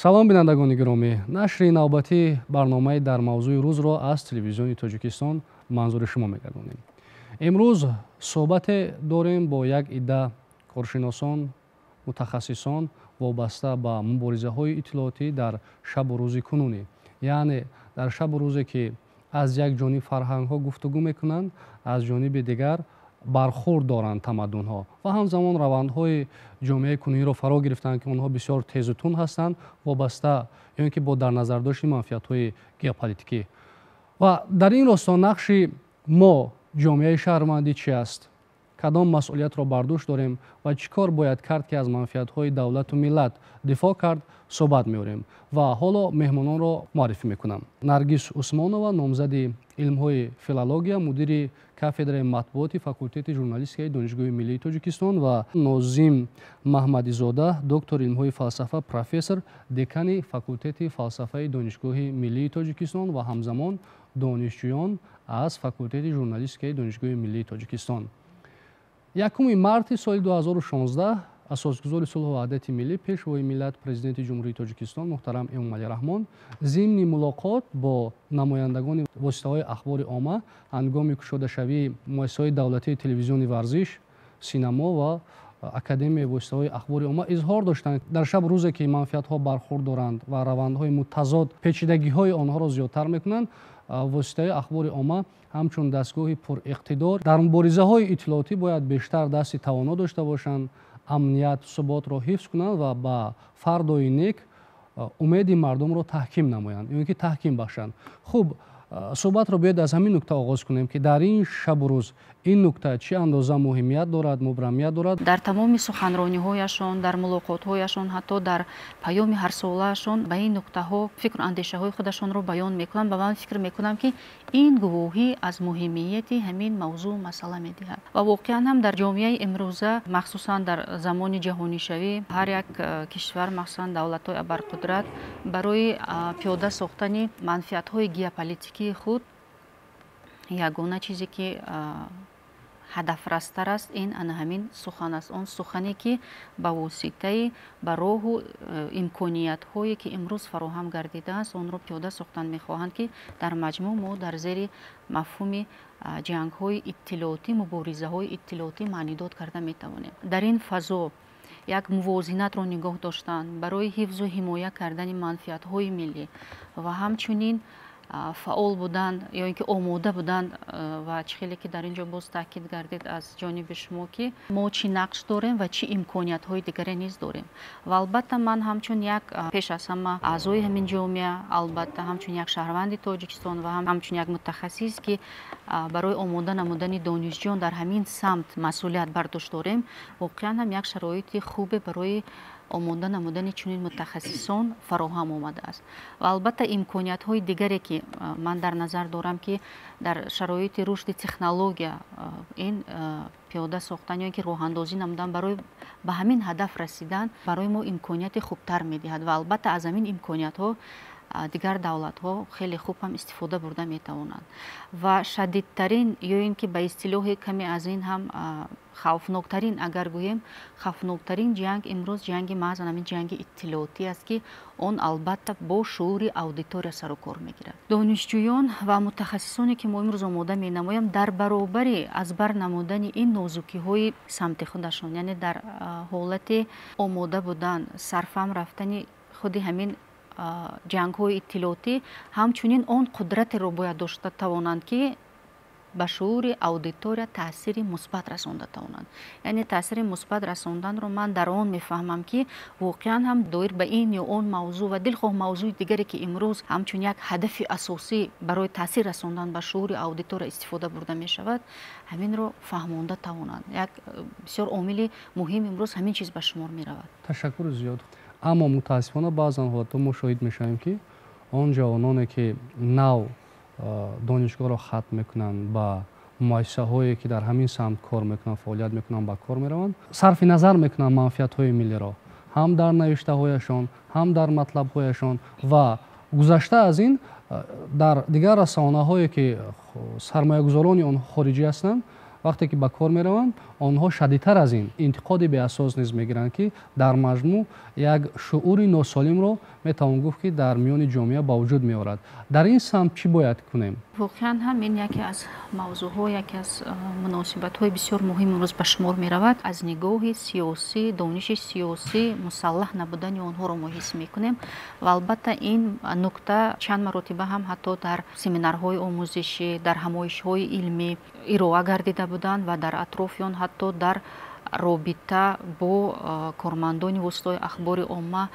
Салом, бинандагони гиромӣ! Нашри навбатии барномаи «Дар мавзӯи рӯзро» аз Телевизиони Тоҷикистон манзури шумо мегардонем. Имрӯз суҳбате дорем бо як идда коршиносон, мутахассисон вобаста ба муборизаҳои иттилоотӣ дар шабу рӯзи кунунӣ, яъне дар шабу рӯзе ки аз як ҷониб фарҳангҳо гуфтугӯ мекунанд, аз ҷониби дигар бархурд доранд тамаддунҳо ва ҳамзамон равандҳои ҷомеаи кунуниро фаро гирифтанд, ки онҳо бисёр тезу тунд ҳастанд, вобаста ё ин ки бо дар назардошти манфиатҳои геополитикӣ. Ва дар ин росто нақши мо, ҷомеаи шаҳрвандӣ, чи аст, кадом масъулиятро бар дӯш дорем ва чӣ кор бояд кард, ки аз манфиатҳои давлату миллат дифоъ кард, суҳбат меорем. Ва ҳоло меҳмононро муаррифӣ мекунам. Наргиз Усмонова, номзади илмҳои филология, мудири кафедраи матбуоти факултети журналистикаи Донишгоҳи миллии Тоҷикистон, ва Нозим Маҳмадизода, доктори илмҳои фалсафа, профессор, декани факултети фалсафаи Донишгоҳи миллии Тоҷикистон ва ҳамзамон донишҷӯён аз факултети журналистикаи Донишгоҳи миллии Тоҷикистон. 1 марти соли 2016 асосгузори сулҳу ваҳдати миллӣ, Пешвои миллат, Президенти Ҷумҳурии Тоҷикистон муҳтарам Эмомалӣ Раҳмон зимни мулоқот бо намояндагони воситаҳои ахбори омма ҳангоми кушодашавии муассисаҳои давлатии телевизиони варзиш, синамо ва Академияи воситаҳои ахбори омма изҳор доштанд: дар шабу рӯзе ки манфиатҳо бархурд доранд ва равандҳои мутазод печидагиҳои онҳоро зиёдтар мекунанд, воситаи ахбори омма ҳамчун дастгоҳи пуриқтидор дар муборизаҳои иттилоотӣ бояд бештар дасти тавоно дошта бошанд, амният, суботро ҳифз кунанд ва ба фардои нек умеди мардумро таҳким намоянд ё ин ки таҳким бахшанд. Хуб, суҳбатро биёед аз ҳамин нукта оғоз кунем, ки дар ин шабу рӯз ин нукта чӣ андоза муҳимият дорад, мубрамият дорад? Дар тамоми суханрониҳояшон, дар мулоқотҳояшон, ҳатто дар паёми ҳарсолаашон ба ин нуктаҳо фикру андешаҳои худашонро баён мекунанд. Ва ман фикр мекунам, ки ин гувоҳӣ аз муҳимияти ҳамин мавзӯъ, масъала медиҳад. Ва воқеан ҳам дар ҷомеаи имрӯза, махсусан дар замони ҷаҳонишавӣ, ҳар як кишвар, махсусан давлатҳои абарқудрат, барои пиёда сохтани манфиатҳои геополитикии худ ягона чизе ки ҳадафрастар аст, ин ана ҳамин сухан аст. Он сухане ки ба воситаи ба роҳу имкониятҳое ки имрӯз фароҳам гардидааст, онро пиёда сохтан мехоҳанд, ки дар маҷмӯъ мо дар зери мафҳуми ҷангҳои иттилоотӣ, муборизаҳои иттилоотӣ маънидод карда метавонем. Дар ин фазо як мувозинатро нигоҳ доштан барои ҳифзу ҳимоя кардани манфиатҳои миллӣ ва ҳамчунин фаъол будан ё ин ки омода будан, ва чӣ хеле ки дар ин ҷо боз таъкид гардид аз ҷониби шумо, ки мо чӣ нақш дорем ва чӣ имкониятҳои дигаре низ дорем. Ва албатта ман ҳамчун як, пеш аз ҳама, аъзои ҳамин ҷомеа, албатта ҳамчун як шаҳрванди Тоҷикистон ва ҳамчун як мутахассис, ки барои омода намудани донишҷӯён дар ҳамин самт масъулият бар дӯш дорем, воқеан ҳам як шароити хубе барои омода намудани чунин мутахассисон фароҳам омадааст. Ва албатта имкониятҳои дигаре ки ман дар назар дорам, ки дар шароити рушди технология ин пиёда сохтан ё ин ки роҳандозӣ намудан барои ба ҳамин ҳадаф расидан барои мо имконияти хубтар медиҳад. Ва албатта аз ҳамин имкониятҳо дигар давлатҳо хеле хуб ҳам истифода бурда метавонанд. Ва шадидтарин ё ин ки ба истилоҳи каме аз ин ҳам хавфноктарин агар гӯем, хавфноктарин ҷанг имрӯз ҷанги маҳз ҳамин ҷанги иттилоотӣ аст, ки он албатта бо шуури аудитория сару кор мегирад. Донишҷӯён ва мутахассисоне ки мо имрӯз омода менамоем, дар баробари аз бар намудани ин нозукиҳои самти худашон, яъне дар ҳолати омода будан, сарфаҳм рафтани худи ҳамин ҷангҳои иттилоотӣ, ҳамчунин он қудратеро бояд дошта тавонанд, ки ба шуури аудитория таъсири мусбат расонда тавонанд. Яъне таъсири мусбат расонданро ман дар он мефаҳмам, ки воқеан ҳам доир ба ин ё он мавзӯъ ва дилхоҳ мавзӯи дигаре ки имрӯз ҳамчун як ҳадафи асосӣ барои таъсир расондан ба шуури аудитория истифода бурда мешавад, ҳаминро фаҳмонда тавонанд. Як бисёр омили муҳим имрӯз ҳамин чиз ба шумор меравад. Ташаккури зиёд. Аммо мутаассифона баъзан ҳолатҳо мо шоҳид мешавем, ки он ҷавононе ки нав донишгоҳро хатм мекунанд, ба муассисаҳое ки дар ҳамин самт кор мекунанд, фаъолият мекунанд, ба кор мераванд, сарфи назар мекунанд манфиатҳои миллиро ҳам дар навиштаҳояшон, ҳам дар матлабҳояшон ва гузашта аз ин дар дигар расонаҳое ки сармоягузорони онҳо хориҷӣ ҳастанд. Вақте ки ба кор мераванд, онҳо шадидтар аз ин интиқоди беасос низ мегиранд, ки дар маҷмӯъ як шуури носолимро метавон гуфт, ки дар миёни ҷомеа ба вуҷуд меорад. Дар ин самт чӣ бояд кунем? Воқеан ҳам ин яке аз мавзӯъҳо, яке аз муносибатҳои бисёр муҳим имрӯз ба шумор меравад. Аз нигоҳи сиёсӣ, дониши сиёсӣ мусаллаҳ набудани онҳоро мо ҳис мекунем ва албатта ин нукта чанд маротиба ҳам ҳатто дар семинарҳои омӯзишӣ, дар ҳамоишҳои илмӣ ироа гардида буданд ва дар атрофи он ҳатто дар робита бо кормандони воситаҳои ахбори омма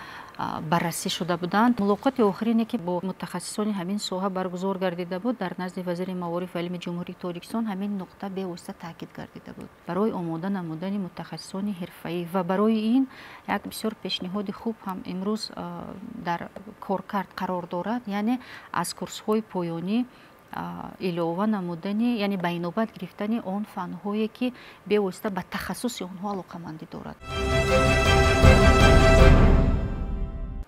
баррасӣ шуда буданд. Мулоқоти охирине, ки бо мутахассисони ҳамин соҳа баргузор гардида буд дар назди вазири маориф ва илми Ҷумҳурии Тоҷикистон, ҳамин нуқта бевосита таъкид гардида буд барои омода намудани мутахассисони ҳирфаӣ ва барои ин як бисёр пешниҳоди хуб ҳам имрӯз дар коркард қарор дорад, яъне аз курсҳои поёнӣ илова намудани, яъне ба инобат гирифтани он фанҳое, ки бевосита ба тахассуси онҳо алоқамандӣ дорад.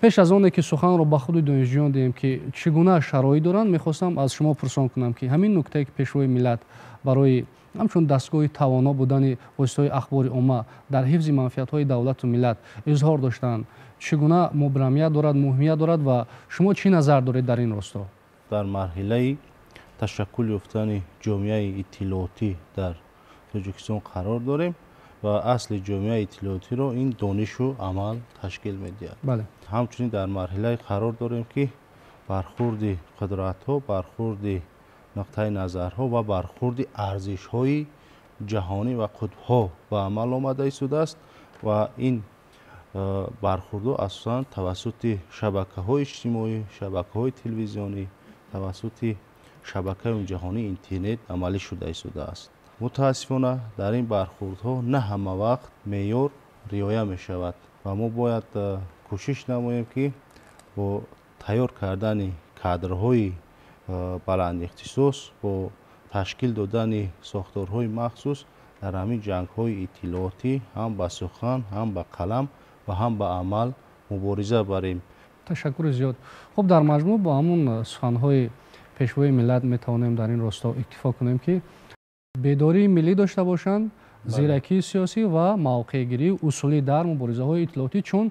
Пеш аз оне ки суханро ба худи донишҷӯён диҳем, ки чӣ гуна шароит доранд, мехостам аз шумо пурсон кунам, ки ҳамин нуктае, ки Пешвои миллат барои ҳамчун дастгоҳи тавоно будани воситаҳои ахбори омма дар ҳифзи манфиатҳои давлату миллат изҳор доштанд, чӣ гуна мубрамият дорад, муҳимият дорад ва шумо чӣ назар доред дар ин росто? Дар марҳилаи ташаккул ёфтани ҷомеаи иттилоотӣ дар Тоҷикистон қарор дорем ва асли ҷомеаи иттилоотиро ин донишу амал ташкил медиҳад. Ҳамчунин дар марҳилае қарор дорем, ки бархурди қудратҳо, бархурди нуқтаи назарҳо ва бархурди арзишҳои ҷаҳонӣ ва қутбҳо ба амал омада истодааст ва ин бархурдҳо асосан тавассути шабакаҳои иҷтимоӣ, шабакаҳои телевизионӣ, тавассути шабакаи ҷаҳонии интернет амалӣ шуда истодааст. Мутаассифона, дар ин бархурдҳо на ҳама вақт меъёр риоя мешавад ва мо бояд кӯшиш намоем, ки бо тайёр кардани кадрҳои баландихтисос, бо ташкил додани сохторҳои махсус дар ҳамин ҷангҳои иттилоотӣ ҳам ба сухан, ҳам ба қалам ва ҳам ба амал мубориза барем. Ташаккури зиёд. Хуб, дар маҷмӯъ бо ҳамун суханҳои Пешвои миллат метавонем дар ин росто иктифо кунем, ки бедории миллӣ дошта бошанд, зиракии сиёсӣ ва мавқеъгирии усулӣ дар муборизаҳои иттилоотӣ, чун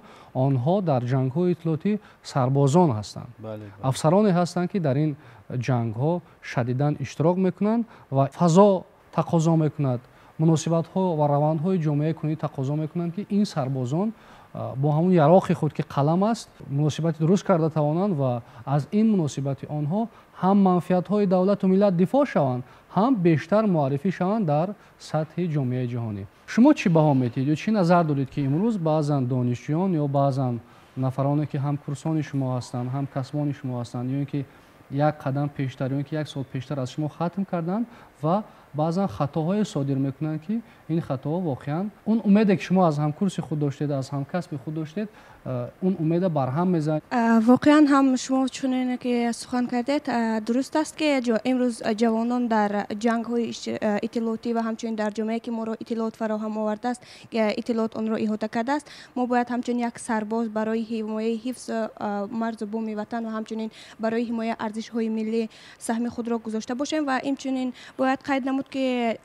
онҳо дар ҷангҳои иттилоотӣ сарбозон ҳастанд, афсароне ҳастанд, ки дар ин ҷангҳо шадидан иштирок мекунанд ва фазо тақозо мекунад, муносибатҳо ва равандҳои ҷомеаи кунӣ тақозо мекунанд, ки ин сарбозон бо ҳамун яроқи худ, ки қалам аст, муносибати дуруст карда тавонанд ва аз ин муносибати онҳо ҳам манфиатҳои давлату миллат дифоъ шаванд, ҳам бештар муаррифӣ шаванд дар сатҳи ҷомеаи ҷаҳонӣ. Шумо чӣ баҳо медиҳед ё чӣ назар доред, ки имрӯз баъзан донишҷӯён ё баъзан нафароне, ки ҳамкурсони шумо ҳастанд, ҳамкасбони шумо ҳастанд, ё ин ки як қадам пештар ё ин ки як сол пештар аз шумо хатм карданд ва баъзан хатоҳое содир мекунанд, ки ин хатоҳо воқеан он умеде, ки шумо аз ҳамкурси худ доштед, аз ҳамкасби худ доштед, он умеда барҳам мезанад? Воқеан ҳам шумо чунине ки сухан кардед, дуруст аст, ки имрӯз ҷавонон дар ҷангҳои иттилоотӣ ва ҳамчунин дар ҷомеае, ки моро иттилоот фароҳам овардааст, иттилоот онро иҳота кардааст, мо бояд ҳамчун як сарбоз барои ҳимояи ҳифз марзу буми ватан ва ҳамчунин барои ҳимояи арзишҳои миллӣ саҳми худро гузошта бошем. Ва инчунин бояд қайд намуд, ки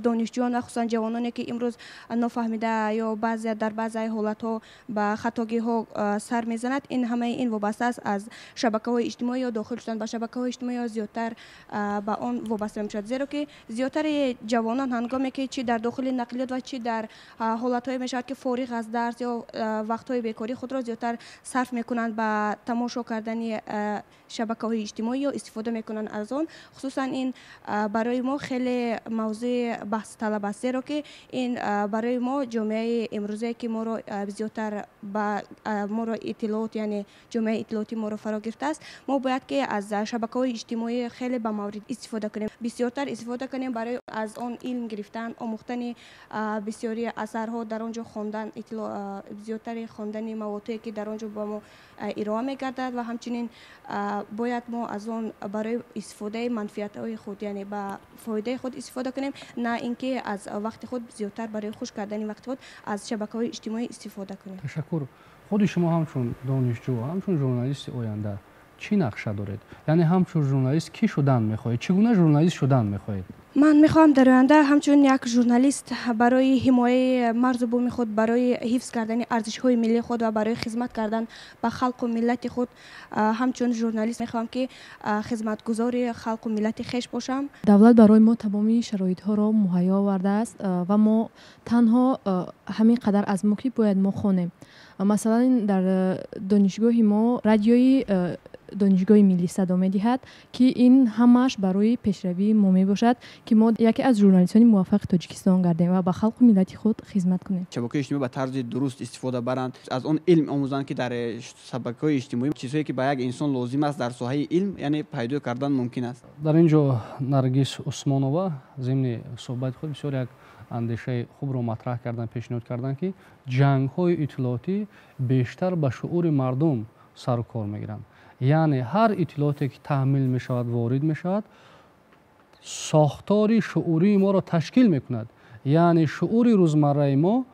донишҷӯён ва хусусан ҷавононе, ки имрӯз нофаҳмида ё баъзе дар баъзеи ҳолатҳо ба хатогиҳо сар мезанад, ин ҳамаи ин вобаста аст аз шабакаҳои иҷтимоӣ ё дохил шудан ба шабакаҳои иҷтимоӣ ё зиёдтар ба он вобаста мешавад, зеро ки зиёдтари ҷавонон ҳангоме ки чӣ дар дохили нақлиёт ва чӣ дар ҳолатҳое мешавад, ки фориғ аз дарс ё вақтҳои бекории худро зиёдтар сарф мекунанд ба тамошо кардани шабакаҳои иҷтимоӣ ё истифода мекунанд аз он. Хусусан ин барои мо хеле мавзӯи баҳсталаб аст, зеро ки ин барои мо ҷомеаи имрӯзае, ки моро зиёдтар ба моро иттилоот, яъне ҷомеаи иттилоотӣ моро фаро гирифтааст, мо бояд ки аз шабакаҳои иҷтимоӣ хеле ба маврид истифода кунем, бисёртар истифода кунем барои аз он илм гирифтан, омӯхтани бисёри асарҳо дар он ҷо, хондан, зиёдтари хондани маводҳое, ки дар он ҷо ба мо ироа мегардад. Ва ҳамчунин бояд мо аз он барои истифодаи манфиатҳои худ, яъне ба фоидаи худ истифода кунем, на ин ки аз вақти худ зиёдтар барои хуш кардани вақти худ аз шабакаҳои иҷтимоӣ истифода кунем. Ташаккур. Худи шумо ҳамчун донишҷӯ, ҳамчун журналисти оянда чӣ нақша доред? Яъне ҳамчун журналист кӣ шудан мехоҳед? Чӣ гуна журналист шудан мехоҳед? Ман мехоҳам дар оянда ҳамчун як журналист барои ҳимояи марзу буми худ, барои ҳифз кардани арзишҳои миллии худ ва барои хизмат кардан ба халқу миллати худ, ҳамчун журналист мехоҳам ки хизматгузори халқу миллати хеш бошам. Давлат барои мо тамоми шароитҳоро муҳайё овардааст ва мо танҳо ҳамин қадар аз мо ки бояд мо хонем. Масалан, дар донишгоҳи мо радиои донишгоҳи миллӣ садо медиҳад, ки ин ҳамааш барои пешравии мо мебошад, ки мо яке аз журналистони муваффақи Тоҷикистон гардем ва ба халқу миллати худ хизмат кунем. Шабакаҳои иҷтимоӣ ба тарзи дуруст истифода баранд, аз он илм омӯзанд, ки дар шабакаҳои иҷтимоӣ чизҳое ки ба як инсон лозим аст дар соҳаи илм, яъне пайдо кардан мумкин аст. Дар ин ҷо Наргиз Усмонова зимни суҳбати худ бисёр як андешаи хубро матраҳ кардан, пешниҳод карданд, ки ҷангҳои иттилоотӣ бештар ба шуури мардум сару кор мегиранд. Яъне ҳар иттилооте ки таҳмил мешавад, ворид мешавад, сохтори шуурии моро ташкил мекунад. Яъне шуури рӯзмарраи мо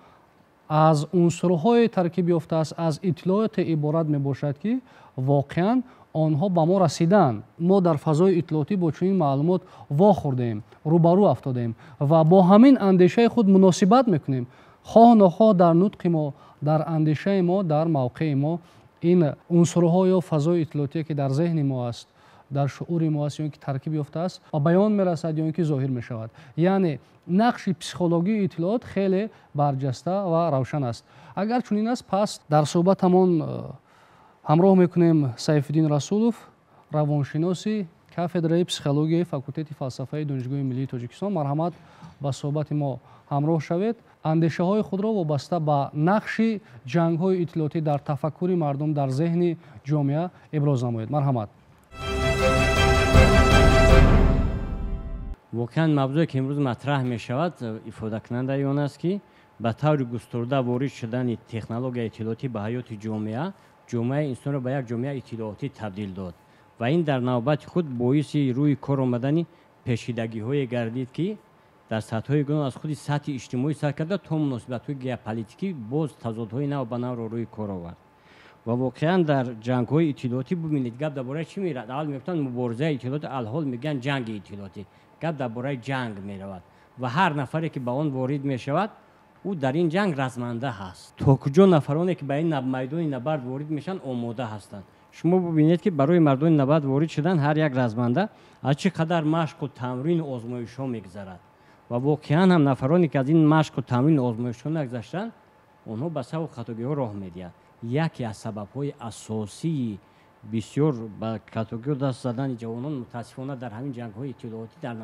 аз унсурҳое таркиб ёфтааст, аз иттилооте иборат мебошад, ки воқеан онҳо ба мо расиданд. Мо дар фазои иттилоотӣ бо чунин маълумот вохӯрдем, рӯбарӯ афтодем ва бо ҳамин андешаи худ муносибат мекунем. Хоҳ нохоҳ дар нутқи мо, дар андешаи мо, дар мавқеи мо ин унсурҳо ё фазои иттилоотие ки дар зеҳни мо аст, дар шуури мо аст, ё ин ки таркиб ёфтааст, ба баён мерасад ё ин ки зоҳир мешавад. Яъне нақши психологии иттилоот хеле барҷаста ва равшан аст. Агар чунин аст, пас дар суҳбатамон ҳамроҳ мекунем Сайфиддин Расулов, равоншиноси кафедраи психологияи факултети фалсафаи Донишгоҳи миллии Тоҷикистон. Марҳамат, ба суҳбати мо ҳамроҳ шавед. Андешаҳои худро вобаста ба нақши ҷангҳои иттилоотӣ дар тафаккури мардум, дар зеҳни ҷомеа иброз намоед. Марҳамат. Воқеан мавзӯе ки имрӯз матраҳ мешавад, ифодакунандаи он аст, ки ба таври густурда ворид шудани технологияи иттилоотӣ ба ҳаёти ҷомеа, ҷомеаи инсонро ба як ҷомеаи иттилоотӣ табдил дод ва ин дар навбати худ боиси рӯи кор омадани пешидагиҳое гардид, ки дар сатҳҳои гуногун аз худи сатҳи иҷтимоӣ сар карда то муносибатҳои геополитикӣ боз тазодҳои нав ба навро рӯи кор овард. Ва воқеан дар ҷангҳои иттилоотӣ бубинед, гап дар бораи чӣ меравад? Аввал мегуфтанд муборизаи иттилоотӣ, алҳол мегӯянд ҷанги иттилоотӣ. Гап дар бораи ҷанг меравад ва ҳар нафаре ки ба он ворид мешавад, ӯ дар ин ҷанг разманда ҳаст. То куҷо нафароне ки ба ин майдони набард ворид мешаванд омода ҳастанд? Шумо бубинед, ки барои мардони набард ворид шудан ҳар як разманда аз чӣ қадар машқу тамрину озмоишҳо мегузарад. Ва воқеан ҳам нафароне ки аз ин машқу тамрину озмоишҳо нагузаштанд, онҳо ба саву хатогиҳо роҳ медиҳанд. Яке аз сабабҳои асосии бисёр ба хатогиҳо даст задани ҷавонон мутаассифона дар ҳамин ҷангҳои иттилоотӣ, дар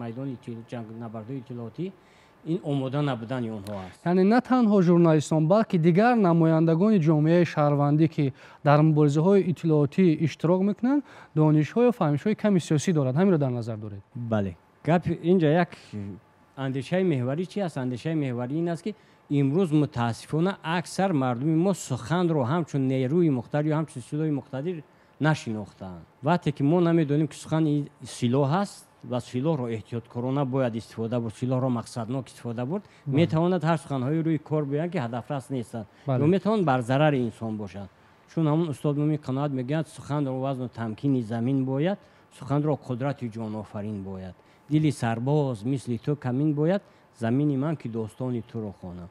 майдони набардҳои иттилоотӣ ин омода набудани онҳо аст. Яъне на танҳо журналистон, балки дигар намояндагони ҷомеаи шаҳрвандӣ, ки дар муборизаҳои иттилоотӣ иштирок мекунанд, донишҳо ё фаҳмишҳои ками сиёсӣ доранд. Ҳаминро дар назар доред? Бале. Гап инҷа як андешаи меҳварӣ чи аст? Андешаи меҳварӣ ин аст, ки имрӯз мутаассифона аксар мардуми мо суханро ҳамчун нерӯи муқтадир ё ҳамчун силоҳи муқтадир нашинохтаанд. Вақте ки мо намедонем, ки сухан силоҳ аст ва силоҳро эҳтиёткорона бояд истифода бурд, силоҳро мақсаднок истифода бурд, метавонад ҳар суханҳои рӯи кор биёянд, ки ҳадафрас нестанд ё метавонанд бар зарари инсон бошанд. Чун ҳамон устод Мумин Қаноат мегӯяд, суханро вазну тамкини замин бояд, суханро қудрати ҷонофарин бояд, дили сарбоз мисли ту камин бояд, замини ман ки достони туро хонам.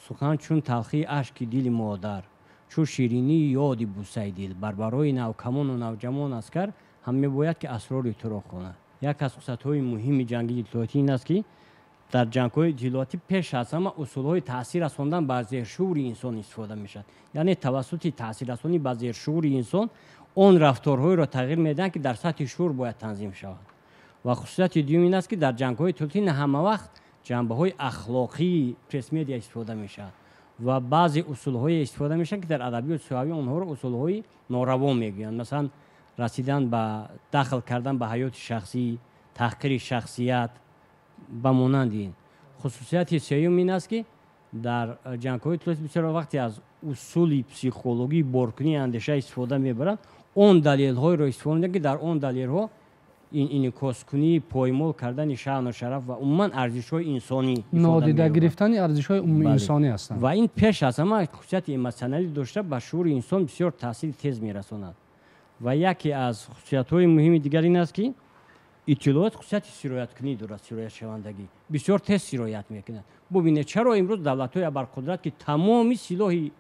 Сухан чун талхии ашки дили модар, чун ширинии ёди бусаи дил, бар барои навкамону навҷамон аскар ҳам мебояд ки асрори туро хонад. Як аз хусусиятҳои муҳими ҷанги иттилоотӣ ин аст, ки дар ҷангҳои иттилоотӣ пеш аз ҳама усулҳои таъсир расондан ба зершуури инсон истифода мешавад. Яъне тавассути таъсиррасонӣ ба зершуури инсон он рафторҳоеро тағйир медиҳанд, ки дар сатҳи шуур бояд танзим шавад. Ва хусусияти дуюм ин аст, ки дар ҷангҳои иттилоотӣ на ҳама вақт ҷанбаҳои ахлоқии пресс-медиа истифода мешавад ва баъзе усулҳое истифода мешаванд, ки дар адабиёти соҳавӣ онҳоро усулҳои нораво мегӯянд. Масалан, расидан ба дахл кардан ба ҳаёти шахсӣ, таҳқири шахсият ба монанди ин. Хусусияти сеюм ин аст, ки дар ҷангҳои иттилоотӣ бисёр вақте аз усули психологии боркунии андеша истифода мебаранд, он далелҳоеро истифода мекунанд, ки дар он далелҳо ин инъикоскунии поймол кардани шаъну шараф ва умуман арзишҳои инсонӣ, нодида гирифтани арзишҳои умумиинсонӣ ҳастанд. Ва ин пеш аз ҳама хусусияти эмотсионалӣ дошта ба шуури инсон бисёр таъсири тез мерасонад. Ва яке аз хусусиятҳои муҳими дигар ин аст, ки иттилоот хусусияти сирояткунӣ дорад, сироятшавандагӣ бисёр тез сироят мекунад. Бубинед, чаро имрӯз давлатҳои абарқудрат, ки тамоми силоҳи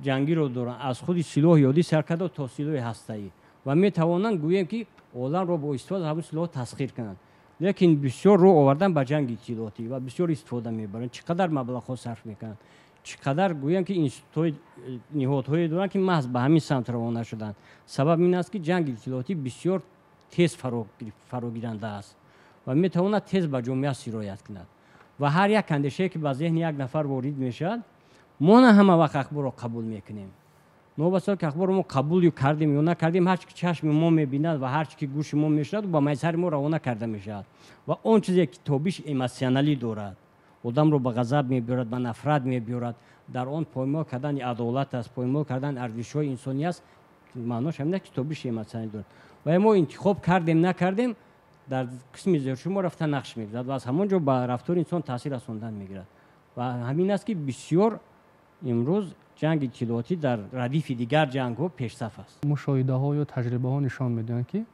ҷангиро доранд, аз худи силоҳи оддӣ сар карда то силоҳи ҳастаӣ, ва метавонанд, гӯем, ки оламро бо истифода аз ҳамин силоҳ тасхир кунанд, лекин бисёр рӯ овардан ба ҷанги иттилоотӣ ва бисёр истифода мебаранд, чӣ қадар маблағҳо сарф мекунанд, чӣ қадар, гӯям, ки институтҳои, ниҳодҳое доранд, ки маҳз ба ҳамин самт равона шуданд. Сабаб ин аст, ки ҷанги иттилоотӣ бисёр тез фарогиранда аст ва метавонад тез ба ҷомеа сироят кунад. Ва ҳар як андешае, ки ба зеҳни як нафар ворид мешавад, мо на ҳама вақт ахборро қабул мекунем. Новобаста ки ахборро мо қабул кардем ё накардем, ҳар чи ки чашми мо мебинад ва ҳар чи ки гӯши мо мешунад, ба майсари мо равона карда мешавад. Ва он чизе ки тобиш эмоционалӣ дорад, одамро ба ғазаб мебиёрад, ба нафрат мебиёрад, дар он поймол кардани адолат аст, поймол кардани арзишҳои инсонӣ аст, маънош ҳамин аст, ки тобиши эмоционалӣ дорад. Ва мо интихоб кардем, накардем, дар қисми зершӯ мо рафта нақш мегузарад ва аз ҳамон ҷо ба рафтори инсон таъсир расондан мегирад. Ва ҳамин аст, ки бисёр имрӯз ҷанги иттилоотӣ дар радифи дигар ҷангҳо пешсаф аст. Мушоҳидаҳо ё таҷрибаҳо нишон медиҳанд, ки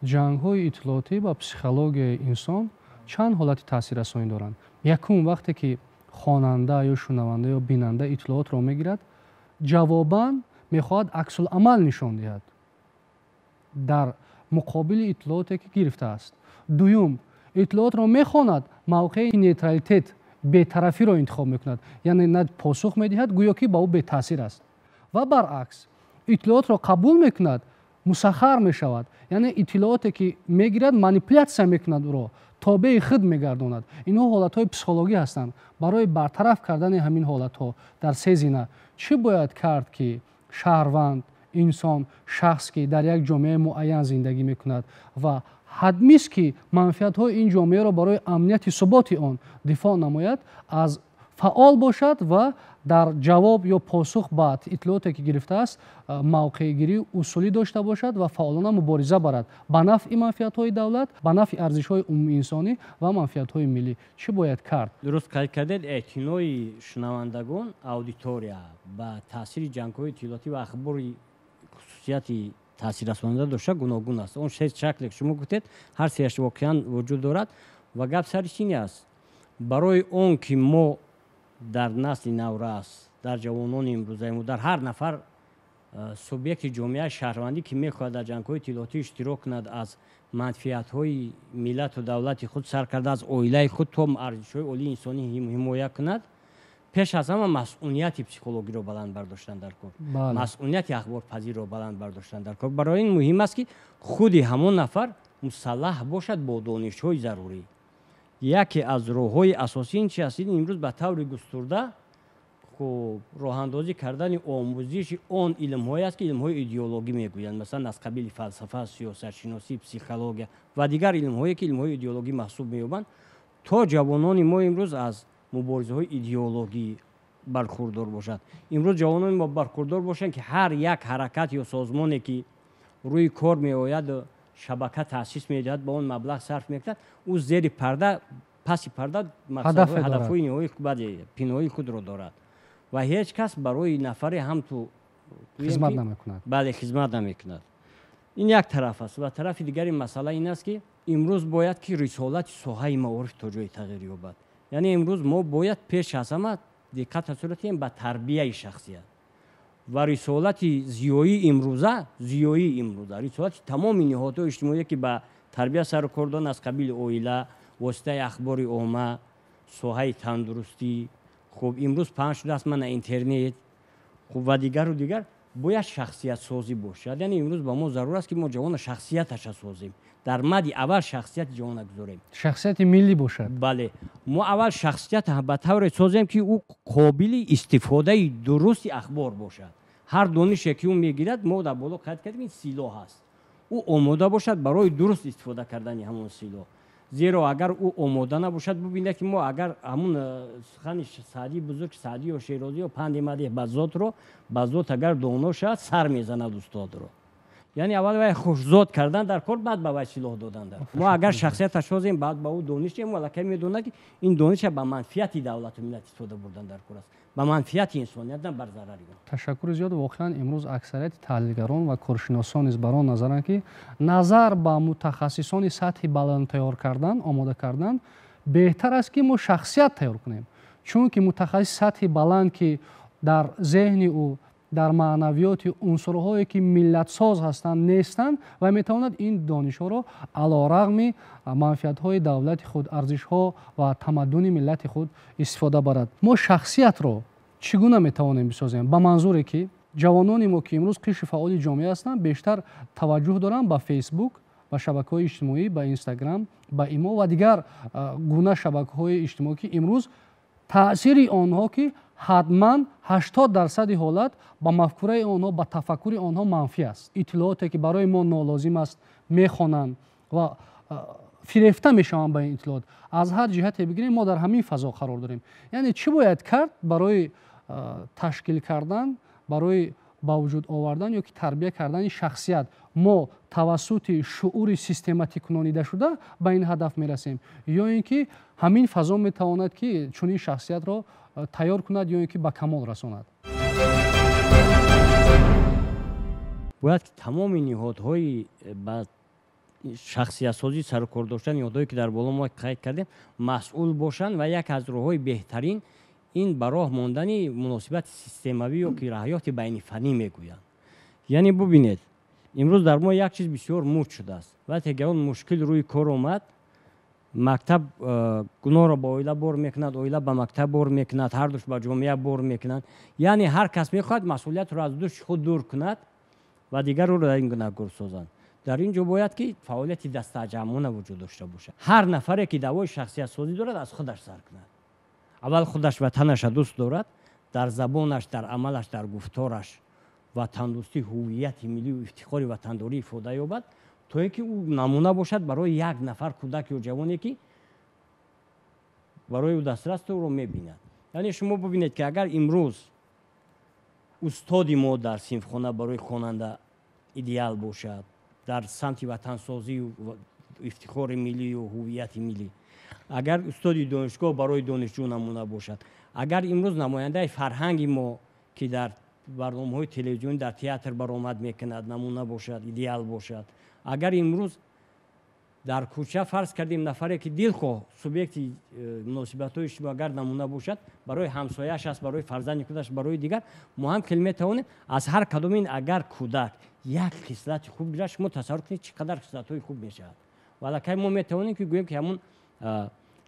ҷангҳои иттилоотӣ ба психологияи инсон чанд ҳолати таъсиррасонӣ доранд. Якум, вақте ки хонанда ё шунаванда ё бинанда иттилоотро мегирад, ҷавобан мехоҳад аксуламал нишон диҳад дар муқобили иттилооте, ки гирифтааст. Дуюм, иттилоотро мехонад, мавқеи нейтралитет, бетарафиро интихоб мекунад, яъне на посух медиҳад, гӯё ки ба ӯ бетаъсир аст. Ва баръакс, иттилоотро қабул мекунад, мусаххар мешавад, яъне иттилооте, ки мегирад, манипулятсия мекунад, ӯро тобеи худ мегардонад. Инҳо ҳолатҳои психологӣ ҳастанд. Барои бартараф кардани ҳамин ҳолатҳо дар се зина чӣ бояд кард, ки шаҳрванд, инсон, шахс, ки дар як ҷомеаи муайян зиндагӣ мекунад ва ҳадмист, ки манфиатҳои ин ҷомеаро барои амнияти суботи он дифоъ намояд, аз фаъол бошад ва дар ҷавоб ё посух ба иттилооте, ки гирифтааст, мавқеъгирии усулӣ дошта бошад ва фаъолона мубориза барад ба нафъи манфиатҳои давлат, ба нафъи арзишҳои умумиинсонӣ ва манфиатҳои миллӣ? Чӣ бояд кард? Дуруст қайд кардед, эътинои шунавандагон, аудитория ба таъсири ҷангҳои иттилоотӣ ва ахбори хусусияти таъсиррасонанда дошта гуногун аст. Он се шакле, ки шумо гуфтед, ҳар сеяш воқеан вуҷуд дорад. Ва гап сари чӣ аст? Барои он ки мо дар насли наврас, дар ҷавонони имрӯзаи мо, дар ҳар нафар субъекти ҷомеаи шаҳрвандӣ, ки мехоҳад дар ҷангҳои иттилоотӣ иштирок кунад, аз манфиатҳои миллату давлати худ сар карда, аз оилаи худ то арзишҳои олии инсонӣ ҳимоя кунад, пеш аз ҳама масъунияти психологиро баланд бардоштан дар кор, масъунияти ахборпазирро баланд бардоштан дар кор. Барои ин муҳим аст, ки худи ҳамон нафар мусаллаҳ бошад бо донишҳои зарурӣ. Яке аз роҳҳои асосӣ ин чи аст? Имрӯз ба таври густурда хуб роҳандозӣ кардани омӯзиши он илмҳое аст, ки илмҳои идеологӣ мегӯянд, масалан, аз қабили фалсафа, сиёсатшиносӣ, психология ва дигар илмҳое, ки илмҳои идеологӣ маҳсуб меёбанд, то ҷавонони мо имрӯз аз муборизаҳои идеологӣ бархурдор бошад. Имрӯз ҷавонони мо бархурдор бошанд, ки ҳар як ҳаракат ё созмоне, ки рӯи кор меояд, шабака таъсис медиҳад, ба он маблағ сарф мекунад, ӯ зери парда, паси парда ҳадафҳои ниҳоии, баъде пинҳои худро дорад ва ҳеҷ кас барои нафаре ҳам ту хизмат намекунад. Бале, хизмат намекунад. Ин як тараф аст. Ва тарафи дигари масъала ин аст, ки имрӯз бояд ки рисолати соҳаи маориф то ҷое тағйир ёбад. Яъне имрӯз мо бояд пеш аз ҳама диққат расонем ба тарбияи шахсият ва рисолати зиёии имрӯза, зиёии имрӯза, рисолати тамоми ниҳодҳои иҷтимоие, ки ба тарбия сару кор доранд, аз қабили оила, воситаи ахбори омма, соҳаи тандурустӣ, хуб, имрӯз паҳн шудааст мана интернет, хуб, ва дигару дигар, бояд шахсиятсозӣ бошад. Яъне имрӯз ба мо зарур аст, ки мо ҷавона шахсияташа созем, дар мади аввал шахсияти ҷавона гузорем. Шахсияти миллӣ бошад. Бале, мо аввал шахсият ба тавре созем, ки ӯ қобили истифодаи дурусти ахбор бошад. Ҳар донише, ки ӯ мегирад, мо дар боло қайд кардем, ин силоҳ аст, ӯ омода бошад барои дуруст истифода кардани ҳамон силоҳ. Зеро агар ӯ омода набошад, бубинед, ки мо агар ҳамун сухани Саъдии бузург, Саъдӣ ё Шерозӣ ё панди мадеҳ ба зотро, ба зот агар доно шавад, сар мезанад устодро. Яъне аввал вай хушзод кардан дар кор, баъд ба вай силоҳ додан дар. Мо агар шахсияташ созем, баъд ба ӯ дониш диҳем, аллакай медонад, ки ин дониша ба манфиати давлату миллат истифода бурдан дар кор аст, ба манфиати инсоният, на бар зарари он. Ташаккури зиёд. Воқеан имрӯз аксарияти таҳлилгарон ва коршиносон низ бар он назаранд, ки назар ба мутахассисони сатҳи баланд тайёр кардан, омода кардан беҳтар аст, ки мо шахсият тайёр кунем, чунки мутахассиси сатҳи баланд, ки дар зеҳни ӯ, дар маънавиёти унсурҳое, ки миллатсоз ҳастанд, нестанд, ва метавонад ин донишҳоро алорағми манфиатҳои давлати худ, арзишҳо ва тамаддуни миллати худ истифода барад. Мо шахсиятро чӣ гуна метавонем бисозем? Ба манзуре, ки ҷавонони мо, ки имрӯз қишри фаъоли ҷомеа ҳастанд, бештар таваҷҷӯҳ доранд ба Фейсбук, ба шабакаҳои иҷтимоӣ, ба Инстаграм, ба Имо ва дигар гуна шабакаҳои иҷтимоӣ, ки имрӯз таъсири онҳо, ки ҳатман 80% ҳолат ба мафкураи онҳо, ба тафаккури онҳо манфӣ аст. Иттилооте, ки барои мо нолозим аст, мехонанд ва фирефта мешаванд ба ин иттилоот. Аз ҳар ҷиҳате бигирем, мо дар ҳамин фазо қарор дорем. Яъне чӣ бояд кард барои ташкил кардан, барои ба вуҷуд овардан ё ки тарбия кардани шахсият? Мо тавассути шуури систематикунонидашуда ба ин ҳадаф мерасем, ё ин ки ҳамин фазо метавонад, ки чунин шахсиятро тайёр кунад, ё ин ки ба камол расонад? Бояд ки тамоми ниҳодҳои ба шахсиятсозӣ сарукор доштан, ниҳодҳое, ки дар боло мо қайд кардем, масъул бошанд, ва як аз роҳҳои беҳтарин ин ба роҳ мондани муносибати системавӣ ё ки раҳёти байнифанӣ мегӯянд. Яъне бубинед, имрӯз дар мо як чиз бисёр муд шудааст. Вақте ки он мушкил рӯи кор омад, мактаб гуноҳро ба оила бор мекунад, оила ба мактаб бор мекунад, ҳардуш ба ҷомеа бор мекунанд. Яъне ҳар кас мехоҳад масъулиятро аз дӯши худ дур кунад ва дигарро дар ин гунаҳгор созанд. Дар ин ҷо бояд, ки фаъолияти дастаҷамъона вуҷуд дошта бошад. Ҳар нафаре, ки даъвои шахсиятсозӣ дорад, аз худаш сар кунад. Аввал худаш ватанаша дӯст дорад, дар забонаш, дар амалаш, дар гуфтораш ватандӯстӣ, ҳуввияти миллию ифтихори ватандорӣ ифода ёбад, то ин ки ӯ намуна бошад барои як нафар кӯдак ё ҷавоне, ки барои ӯ дастрас ӯро мебинад. Яъне шумо бубинед, ки агар имрӯз устоди мо дар синфхона барои хонанда идеал бошад дар самти ватансозию ифтихори миллию ҳуввияти миллӣ, агар устоди донишгоҳ барои донишҷӯ намуна бошад, агар имрӯз намояндаи фарҳанги мо, ки дар барномаҳои телевизионӣ, дар театр баромад мекунад, намуна бошад, идеал бошад, агар имрӯз дар кӯча, фарз кардем, нафаре, ки дилхоҳ субъекти муносибатҳои иҷтимоӣ, агар намуна бошад барои ҳамсояаш аст, барои фарзанди худаш, барои дигар, мо ҳам хел метавонем аз ҳар кадом ин агар кӯдак як хислати хуб гирад, шумо тасаввур кунед, чӣ қадар хислатҳои хуб мешавад. Ва аллакай мо метавонем, ки гӯем, ки ҳамун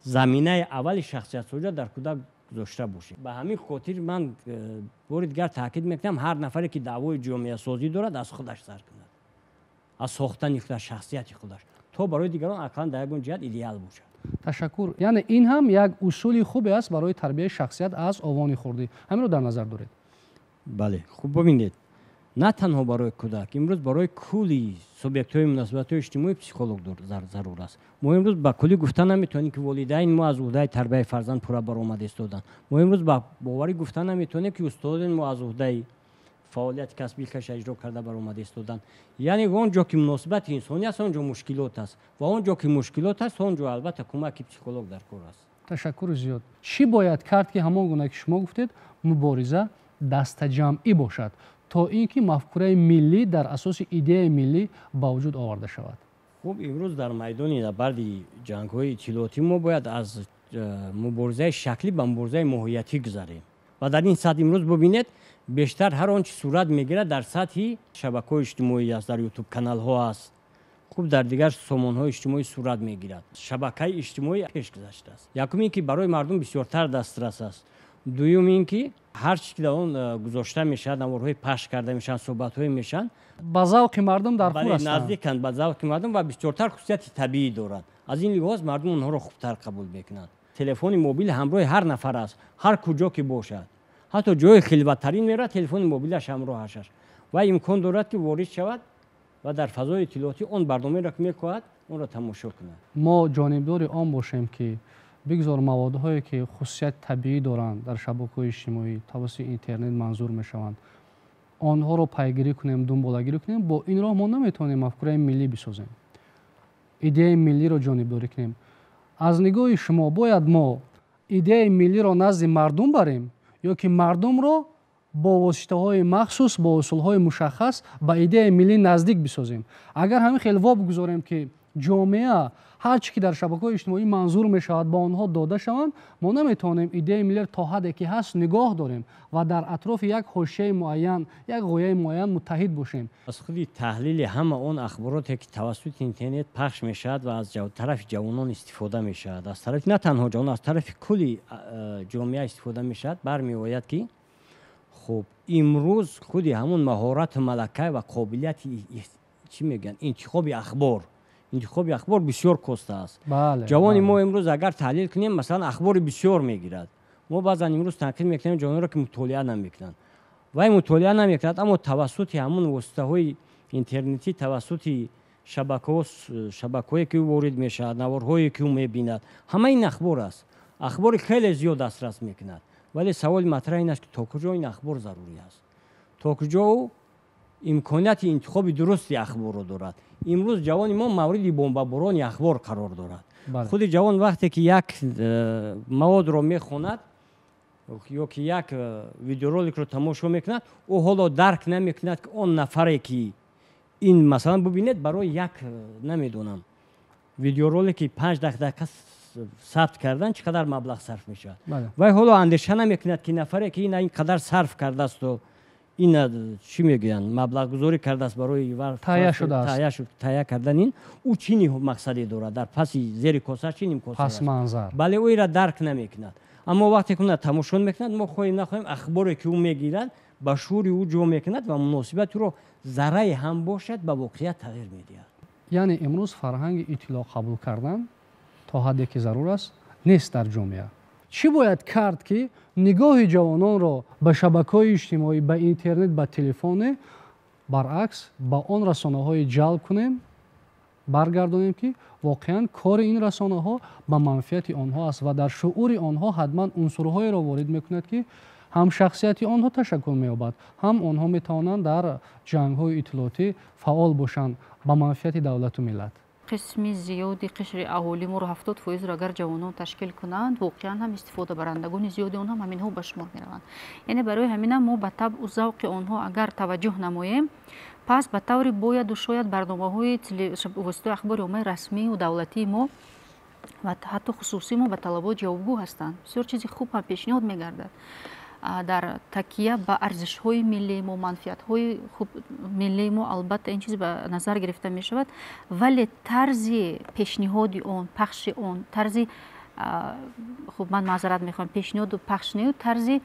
заминаи аввали шахсиятсозиро дар кӯдак гузошта бошем. Ба ҳамин хотир ман бори дигар таъкид мекунам, ҳар нафаре, ки даъвои ҷомеасозӣ дорад, аз худаш сар кунад, аз сохтани худаш, шахсияти худаш, то барои дигарон ақаллан дар ягон ҷиҳат идеал бошад. Ташаккур. Яъне ин ҳам як усули хубе аст барои тарбияи шахсият аз овони хурдӣ. Ҳаминро дар назар доред? Бале. Хуб, бубинед, на танҳо барои кӯдак, имрӯз барои кулли субъектҳои муносибатҳои иҷтимоӣ психолог зарур аст. Мо имрӯз ба куллӣ гуфта наметавонем, ки волидайн мо аз уҳдаи тарбияи фарзанд пурра баромада истоданд. Мо имрӯз ба боварӣ гуфта наметавонем, ки устодони мо аз уҳдаи фаъолияти касбии хеша иҷро карда баромада истоданд. Яъне он ҷо, ки муносибати инсонӣ аст, он ҷо мушкилот аст, ва он ҷо, ки мушкилот аст, он ҷо албатта кӯмаки психолог дар кор аст. Ташаккури зиёд. Чӣ бояд кард, ки ҳамон гуна, ки шумо гуфтед, мубориза дастаҷамъӣ бошад, то ин ки мафкураи миллӣ дар асоси идеяи миллӣ ба вуҷуд оварда шавад? Хуб, имрӯз дар майдони набарди ҷангҳои иттилоотӣ мо бояд аз муборизаи шаклӣ ба муборизаи моҳиятӣ гузарем. Ва дар ин сатҳ имрӯз бубинед, бештар ҳар он чи сурат мегирад, дар сатҳи шабакаҳои иҷтимоӣ аст, дар Ютуб каналҳо аст, хуб, дар дигар сомонҳои иҷтимоӣ сурат мегирад. Шабакаи иҷтимоӣ пеш гузаштааст. Якум ин ки барои мардум бисёртар дастрас аст, дуюм ин ки ҳар чи ки дар он гузошта мешавад, наворҳои пахш карда мешаванд, суҳбатҳое мешаванд, ба завқи мардум дар хур ҳастанд, наздиканд ба завқи мардум ва бисёртар хусусияти табиӣ доранд. Аз ин лиҳоз мардум онҳоро хубтар қабул мекунанд. Телефони мобил ҳамроҳи ҳар нафар аст, ҳар куҷо ки бошад, ҳатто ҷои хилваттарин меравад, телефони мобилаш ҳамроҳаш аст ва имкон дорад, ки ворид шавад ва дар фазои иттилоотӣ он барномаеро, ки мехоҳад, онро тамошо кунад. Мо ҷонибдори он бошем, ки бигзор маводҳое, ки хусусияти табиӣ доранд, дар шабакаҳои иҷтимоӣ тавассути интернет манзур мешаванд. онҳоро пайгирӣ кунем, дунболагирӣ кунем, бо ин роҳ мо наметавонем мафкураи миллӣ бисозем, идеяи миллиро ҷонибдорӣ кунем. Аз нигоҳи шумо бояд мо идеяи миллиро назди мардум барем ё ки мардумро бо воситаҳои махсус, бо усулҳои мушаххас ба идеяи миллӣ наздик бисозем? Агар ҳамин хел во бигузорем, ки ҷомеа ҳар чӣ ки дар шабакаҳои иҷтимоӣ манзур мешавад, ба онҳо дода шаванд, мо наметавонем идеяи миллиро то ҳадде ки ҳаст нигоҳ дорем ва дар атрофи як ҳошияи муайян, як ғояи муайян муттаҳид бошем. Аз худи таҳлили ҳама он ахбороте, ки тавассути интернет пахш мешавад ва аз тарафи ҷавонон истифода мешавад, аз тарафи на танҳо ҷавонон, аз тарафи кулли ҷомеа истифода мешавад, бармеояд, ки хуб, имрӯз худи ҳамун маҳорату малака ва қобилияти, чӣ мегӯянд, интихоби ахбор бисёр коста аст. Ҷавони мо имрӯз, агар таҳлил кунем, масалан, ахбори бисёр мегирад. Мо баъзан имрӯз танқид мекунем ҷавононро, ки мутолиа намекунанд. Вай мутолиа намекунад, аммо тавассути ҳамун воситаҳои интернетӣ, тавассути шабакаҳое, ки ӯ ворид мешавад, наворҳое, ки ӯ мебинад, ҳама ин ахбор аст. Ахбори хеле зиёд дастрас мекунад, вале саволи матраҳ ин аст, ки то куҷо ин ахбор зарурӣ аст, то куҷо ӯ имконияти интихоби дурусти ахборро дорад. Имрӯз ҷавони мо мавриди бомбаборони ахбор қарор дорад. Худи ҷавон вақте ки як маводро мехонад ё ки як видеороликро тамошо мекунад, ӯ ҳоло дарк намекунад, ки он нафаре, ки ин, масалан, бубинед, барои як намедонам, видеоролики 5 дақиқа сабт кардан чӣ қадар маблағ сарф мешавад. Вай ҳоло андеша намекунад, ки нафаре, ки ин қадар сарф кардаасту ин, чӣ мегӯянд, маблағгузорӣ кардааст барои таҳия шудааст, таҳия кардан ин, ӯ чӣ мақсаде дорад, дар паси зери коса чӣ ним коса. Пасманзар. Бале, ӯ инра дарк намекунад, аммо вақте ки ӯна тамошо мекунад, мо хоҳем нахоҳем, ахборе, ки ӯ мегирад, ба шуури ӯ ҷо мекунад ва муносибати ӯро заррае ҳам бошад ба воқеият тағйир медиҳад. Яъне имрӯз фарҳанги иттилоъ қабул кардан то ҳадде ки зарур аст нест дар ҷомеа. Чӣ бояд кард, ки нигоҳи ҷавононро ба шабакаҳои иҷтимоӣ, ба интернет, ба телефоне, баръакс, ба он расонаҳое ҷалб кунем, баргардонем, ки воқеан кори ин расонаҳо ба манфиати онҳо аст ва дар шуури онҳо ҳатман унсурҳоеро ворид мекунад, ки ҳам шахсияти онҳо ташаккул меёбад, ҳам онҳо метавонанд дар ҷангҳои иттилоотӣ фаъол бошанд ба манфиати давлату миллат? Қисми зиёди қишри аҳолӣ моро, 70%-ро агар ҷавонон ташкил кунанд, воқеан ҳам истифодабарандагони зиёди он ҳам ҳаминҳо ба шумор мераванд. Яъне барои ҳаминам мо ба табъу завқи онҳо агар таваҷҷӯҳ намоем, пас ба таври бояду шояд барномаҳои воситаи ахбори оммаи расмию давлатии мо ва ҳатто хусусии мо ба талабот ҷавобгӯ ҳастанд. Бисёр чизи хуб ҳам пешниҳод мегардад дар такя ба арзишҳои миллии мо, манфиатҳои хуб миллии мо. Албатта, ин чиз ба назар гирифта мешавад, вале тарзи пешниҳоди он, пахши он, тарзи, хуб, ман маъзарат мехоҳам, пешниҳоду пахш нею, тарзи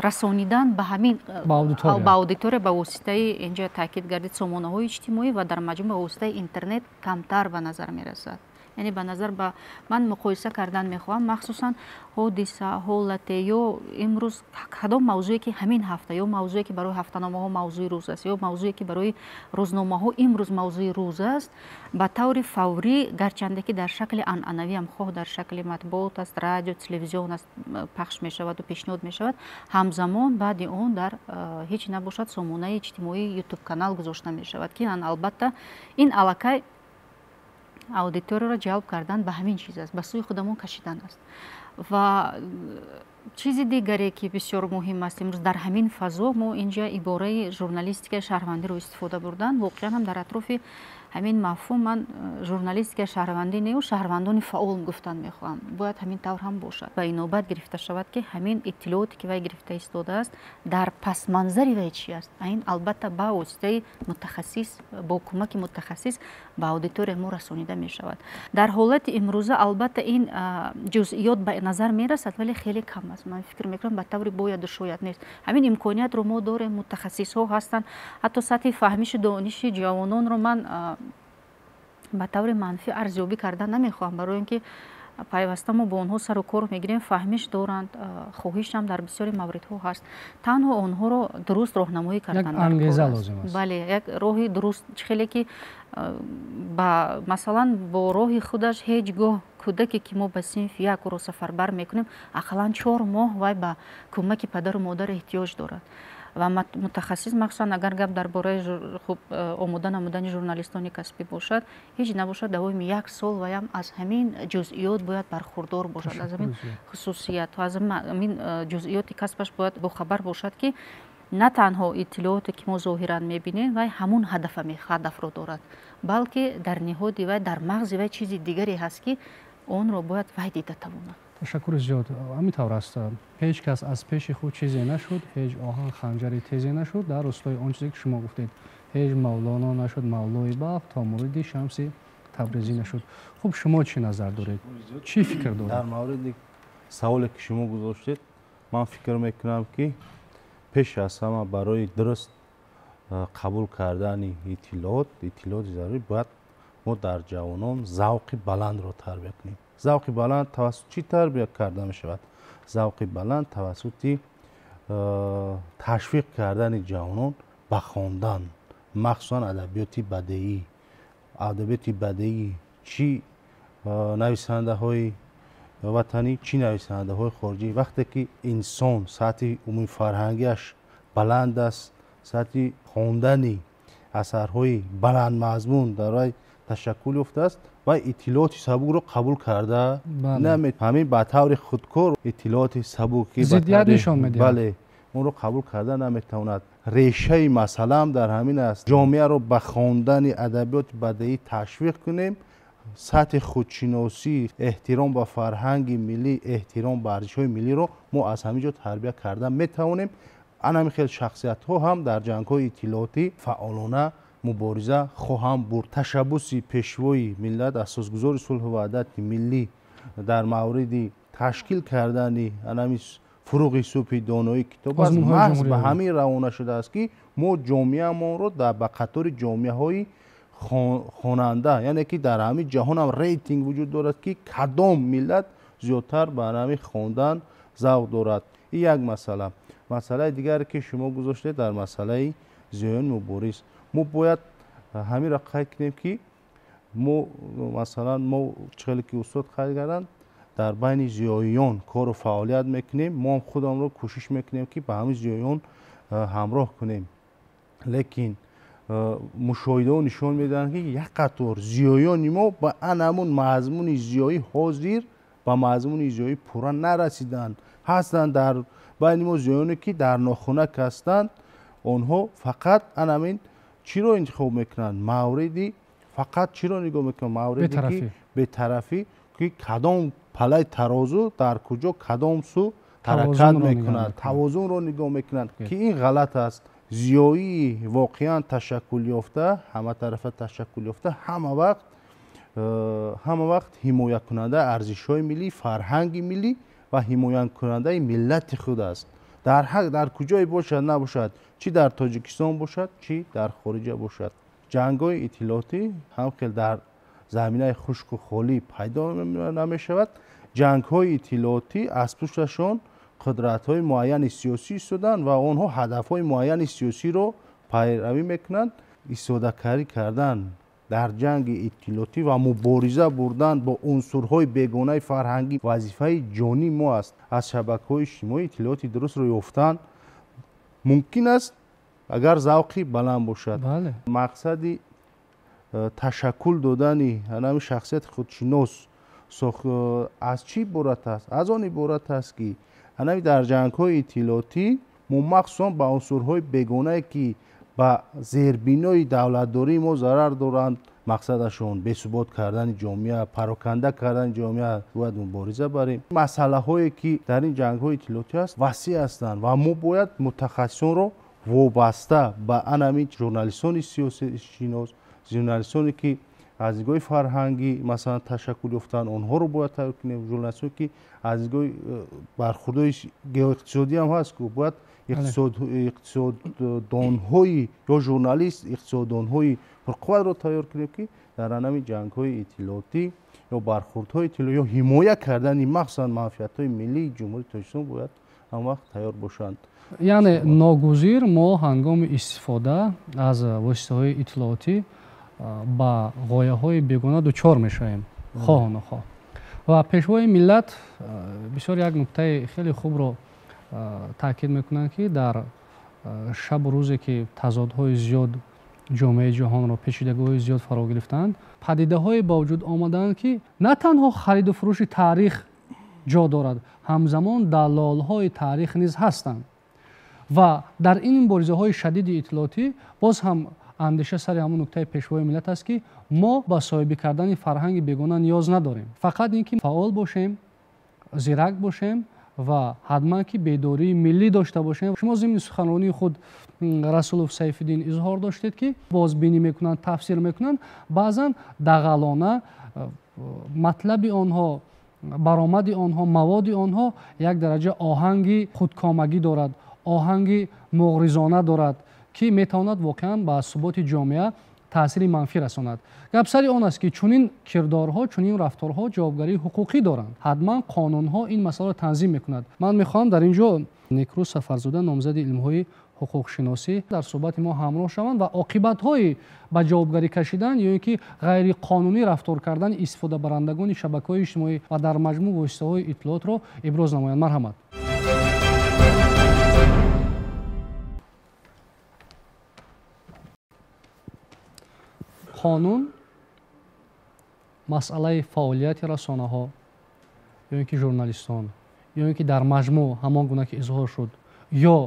расонидан ба ҳамин ба аудитория ба воситаи, инҷа таъкид гардид, сомонаҳои иҷтимоӣ ва дар маҷмӯъ ба воситаи интернет камтар ба назар мерасад. Яъне ба назар ба ман муқоиса кардан мехоҳам, махсусан ҳодиса, ҳолате ё имрӯз кадом мавзӯе, ки ҳамин ҳафта, ё мавзӯе, ки барои ҳафтаномаҳо мавзӯи рӯз аст, ё мавзӯе, ки барои рӯзномаҳо имрӯз мавзӯи рӯз аст, ба таври фаврӣ, гарчанде ки дар шакли анъанавиам, хоҳ дар шакли матбуот аст, радио, телевизион аст, пахш мешаваду пешниҳод мешавад, ҳамзамон баъди он дар ҳеҷ набошад сомонаи иҷтимоӣ, ютуб канал гузошта мешавад, ки албатта ин аллакай аудиторияро ҷалб кардан ба ҳамин чиз аст, ба сӯи худамон кашидан аст. Ва чизи дигаре, ки бисёр муҳим аст, имрӯз дар ҳамин фазо мо инҷа ибораи журналистикаи шаҳрвандиро истифода бурдан. Воқеан ҳам дар атрофи ҳамин мафҳум ман журналистикаи шаҳрвандӣ неу, шаҳрвандони фаъол гуфтан мехоҳам. Бояд ҳамин тавр ҳам бошад, ба инобат гирифта шавад, ки ҳамин иттилооте, ки вай гирифта истодааст, дар пасманзари вай чи аст. Ин албатта ба воситаи мутахассис, бо кӯмаки мутахассис ба аудитория мо расонида мешавад. Дар ҳолати имрӯза албатта ин ҷузъиёт ба назар мерасад, вале хеле кам аст. Ман фикр мекунам, ба таври бояду шояд нест. Ҳамин имкониятро мо дорем, мутахассисҳо ҳастанд. Ҳатто сатҳи фаҳмишу дониши ҷавононро ман ба таври манфӣ арзёбӣ кардан намехоҳам, барои ин ки пайваста мо бо онҳо сару кор мегирем, фаҳмиш доранд, хоҳишам дар бисёри мавридҳо ҳаст. Танҳо онҳоро дуруст роҳнамоӣ кардан. Ангеза лозим аст. Бале, як роҳи дуруст, чӣ хеле ки ба масалан бо роҳи худаш ҳеҷ гоҳ кӯдаке, ки мо ба синфи як ӯро сафарбар мекунем, ақаллан 4 моҳ вай ба кӯмаки падару модар эҳтиёҷ дорад. Ва мутахассис, махсусан агар гап дар бораи хуб омода намудани журналистони касбӣ бошад, ҳеҷ набошад, давоми як сол ваям аз ҳамин ҷузъиёт бояд бархурдор бошад, аз ҳамин хусусиятҳо, аз ҳамин ҷузъиёти касбаш бояд бохабар бошад, ки на танҳо иттилооте ки мо зоҳиран мебинем, вай ҳамун ҳадафро дорад, балки дар ниҳоди вай, дар мағзи вай чизи дигаре ҳаст, ки онро бояд вай дида тавонад. Ташаккури зиёд. Ҳамин тавр аст, ҳеҷ кас аз пеши худ чизе нашуд, ҳеҷ оҳан ханҷари тезе нашуд. Дар рустои он чизе ки шумо гуфтед, ҳеҷ мавлоно нашуд мавлои Балх, то муриди Шамси Табрезӣ нашуд. Хуб, шумо чӣ назар доред, чӣ фикр доред? Дар мавриди саволе ки шумо гузоштед, ман фикр мекунам, ки пеш аз ҳама барои дуруст қабул кардани иттилоот, иттилооти зарурӣ, бояд мо дар ҷавонон завқи баландро тарбия кунем. Завқи баланд тавассути чӣ тарбия карда мешавад? Завқи баланд тавассути ташвиқ кардани ҷавонон ба хондан, махсусан адабиёти бадеӣ. Адабиёти бадеӣ, чӣ нависандаҳои ватанӣ, чӣ нависандаҳои хориҷӣ. Вақте ки инсон сатҳи умумифарҳангиаш баланд аст, сатҳи хондани асарҳои баландмазмун дар вай ташаккул ёфтааст ва иттилооти сабукро қабул карда ҳамин ба таври худкор иттилооти сабук зиддият нишон медиҳад, бале, онро қабул карда наметавонад. Решаи масъалаам дар ҳамин аст. Ҷомеаро ба хондани адабиёти бадеӣ ташвиқ кунем, сатҳи худшиносӣ, эҳтиром ба фарҳанги миллӣ, эҳтиром ба арзишҳои миллиро мо аз ҳамин ҷо тарбия карда метавонем. Ана ҳамин хел шахсиятҳо ҳам дар ҷангҳои иттилоотӣ фаъолона мубориза хоҳанд бурд. Ташаббуси Пешвои миллат, асосгузори сулҳу ваҳдати миллӣ дар мавриди ташкил кардани анами Фуруғи субҳи донои китоб аст, маҳз ба ҳамин равона шудааст, ки мо ҷомеамонро ба қатори ҷомеаҳои хонанда, яъне ки дар ҳамин ҷаҳонам рейтинг вуҷуд дорад, ки кадом миллат зиёдтар ба ҳамин хондан завқ дорад. Ин як масъала. Масъалаи дигаре ки шумо гузоштед, дар масъалаи зиёёни мубориз, мо бояд ҳаминро қайд кунем, ки мо, масалан, мо чӣ ки устод қайд карданд, дар байни зиёиён кору фаъолият мекунем. Мо ҳам худамро кӯшиш мекунем, ки ба ҳамин зиёиён ҳамроҳ кунем, лекин мушоҳидаҳо нишон медиҳанд, ки як қатор зиёиёни мо ба ан ҳамун мазмуни зиёӣ ҳозир ба мазмуни зиёӣ пурра нарасиданд. Ҳастанд дар байни мо зиёёне, ки дар нохунак ҳастанд. Онҳо фақат ан ҳамин чиро интихоб мекунанд, мавриди фақат чиро нигоҳ мекунанд, мавриде ки бетарафӣ, ки кадом палаи тарозу дар куҷо кадом сӯ ҳаракат мекунад, тавозунро нигоҳ мекунанд, ки ин ғалат аст. Зиёии воқеан ташаккулёфта, ҳаматарафа ташаккулёфта, ҳама вақт ҳимоякунандаи арзишҳои миллӣ, фарҳанги миллӣ ва ҳимоякунандаи миллати худ аст. Дар куҷое бошад набошад, чӣ дар Тоҷикистон бошад, чӣ дар хориҷа бошад. Ҷангҳои иттилоотӣ ҳам хел дар заминаи хушку холӣ пайдо намешавад. Ҷангҳои иттилоотӣ аз пушташон қудратҳои муайяни сиёсӣ истоданд ва онҳо ҳадафҳои муайяни сиёсиро пайравӣ мекунанд. Истифодакарӣ кардан дар ҷанги иттилоотӣ ва мубориза бурдан бо унсурҳои бегонаи фарҳангӣ вазифаи ҷонии мо аст. Аз шабакаҳои иҷтимоӣ иттилооти дурустро ёфтан мумкин аст, агар завқи баланд бошад. Мақсади ташаккул додани ҳанами шахсияти худшинос аз чӣ иборат аст? Аз он иборат аст, ки ҳанами дар ҷангҳои иттилоотӣ мо махсусан ба унсурҳои бегонае, ки ба зербинои давлатдории мо зарар доранд, мақсадашон бесубот кардани ҷомеа, пароканда кардани ҷомеа, бояд мубориза барем. Масъалаҳое ки дар ин ҷангҳои иттилоотӣ аст, васеъ ҳастанд ва мо бояд мутахассисонро вобаста ба анамин журналистони сиёсишинос, журналистоне ки аз нигоҳи фарҳангӣ, масалан, ташаккул ёфтанд, онҳоро бояд тайёр кунем. Журналистоне ки аз нигоҳи бархурдҳои геоиқтисодӣ ҳам ҳаст, ку бояд иқтисоддонҳои ё журналист иқтисоддонҳои пурқувватро тайёр кунем, ки дар анами ҷангҳои иттилоотӣ ё бархурдҳои иттилоотӣ ё ҳимоя кардани махсусан манфиатҳои миллии Ҷумҳурии Тоҷикистон бояд ҳамвақт тайёр бошанд. Яъне ногузир мо ҳангоми истифода аз воситаҳои иттилоотӣ ба ғояҳои бегона дучор мешавем, хоҳу нохоҳ. Ва Пешвои миллат бисёр як нуктаи хеле хубро таъкид мекунанд, ки дар шабу рӯзе ки тазодҳои зиёд ҷомеаи ҷаҳонро, печидагиҳои зиёд фаро гирифтаанд, падидаҳое ба вуҷуд омадаанд, ки на танҳо хариду фурӯши таърих ҷо дорад, ҳамзамон далолҳои таърих низ ҳастанд. Ва дар ин муборизаҳои шадиди иттилоотӣ боз ҳам андеша сари ҳамон нуктаи пешвои миллат аст, ки мо ба соҳибӣ кардани фарҳанги бегона ниёз надорем. Фақат ин ки фаъол бошем, зирак бошем ва ҳатман ки бедории миллӣ дошта бошем. Шумо зимни суханронии худ, Расулов Сайфиддин, изҳор доштед, ки бозбинӣ мекунанд, тафсир мекунанд, баъзан дағалона матлаби онҳо, баромади онҳо, маводи онҳо як дараҷа оҳанги худкомагӣ дорад, оҳанги муғризона дорад, ки метавонад воқеан ба суботи ҷомеа таъсири манфӣ расонад. Гап сари он аст, ки чунин кирдорҳо, чунин рафторҳо ҷавобгарии ҳуқуқӣ доранд. Ҳатман қонунҳо ин масъаларо танзим мекунад. Ман мехоҳам дар ин ҷо Некрӯз Сафарзода, номзади илмҳои ҳуқуқшиносӣ, дар суҳбати мо ҳамроҳ шаванд ва оқибатҳои ба ҷавобгарӣ кашидан ё ин ки ғайриқонунӣ рафтор кардани истифодабарандагони шабакаҳои иҷтимоӣ ва дар маҷмӯъ воситаҳои иттилоотро иброз намоянд. Марҳамат. Қонун масъалаи фаъолияти расонаҳо ё ин ки журналистон ё ин ки дар маҷмӯъ ҳамон гуна ки изҳор шуд, ё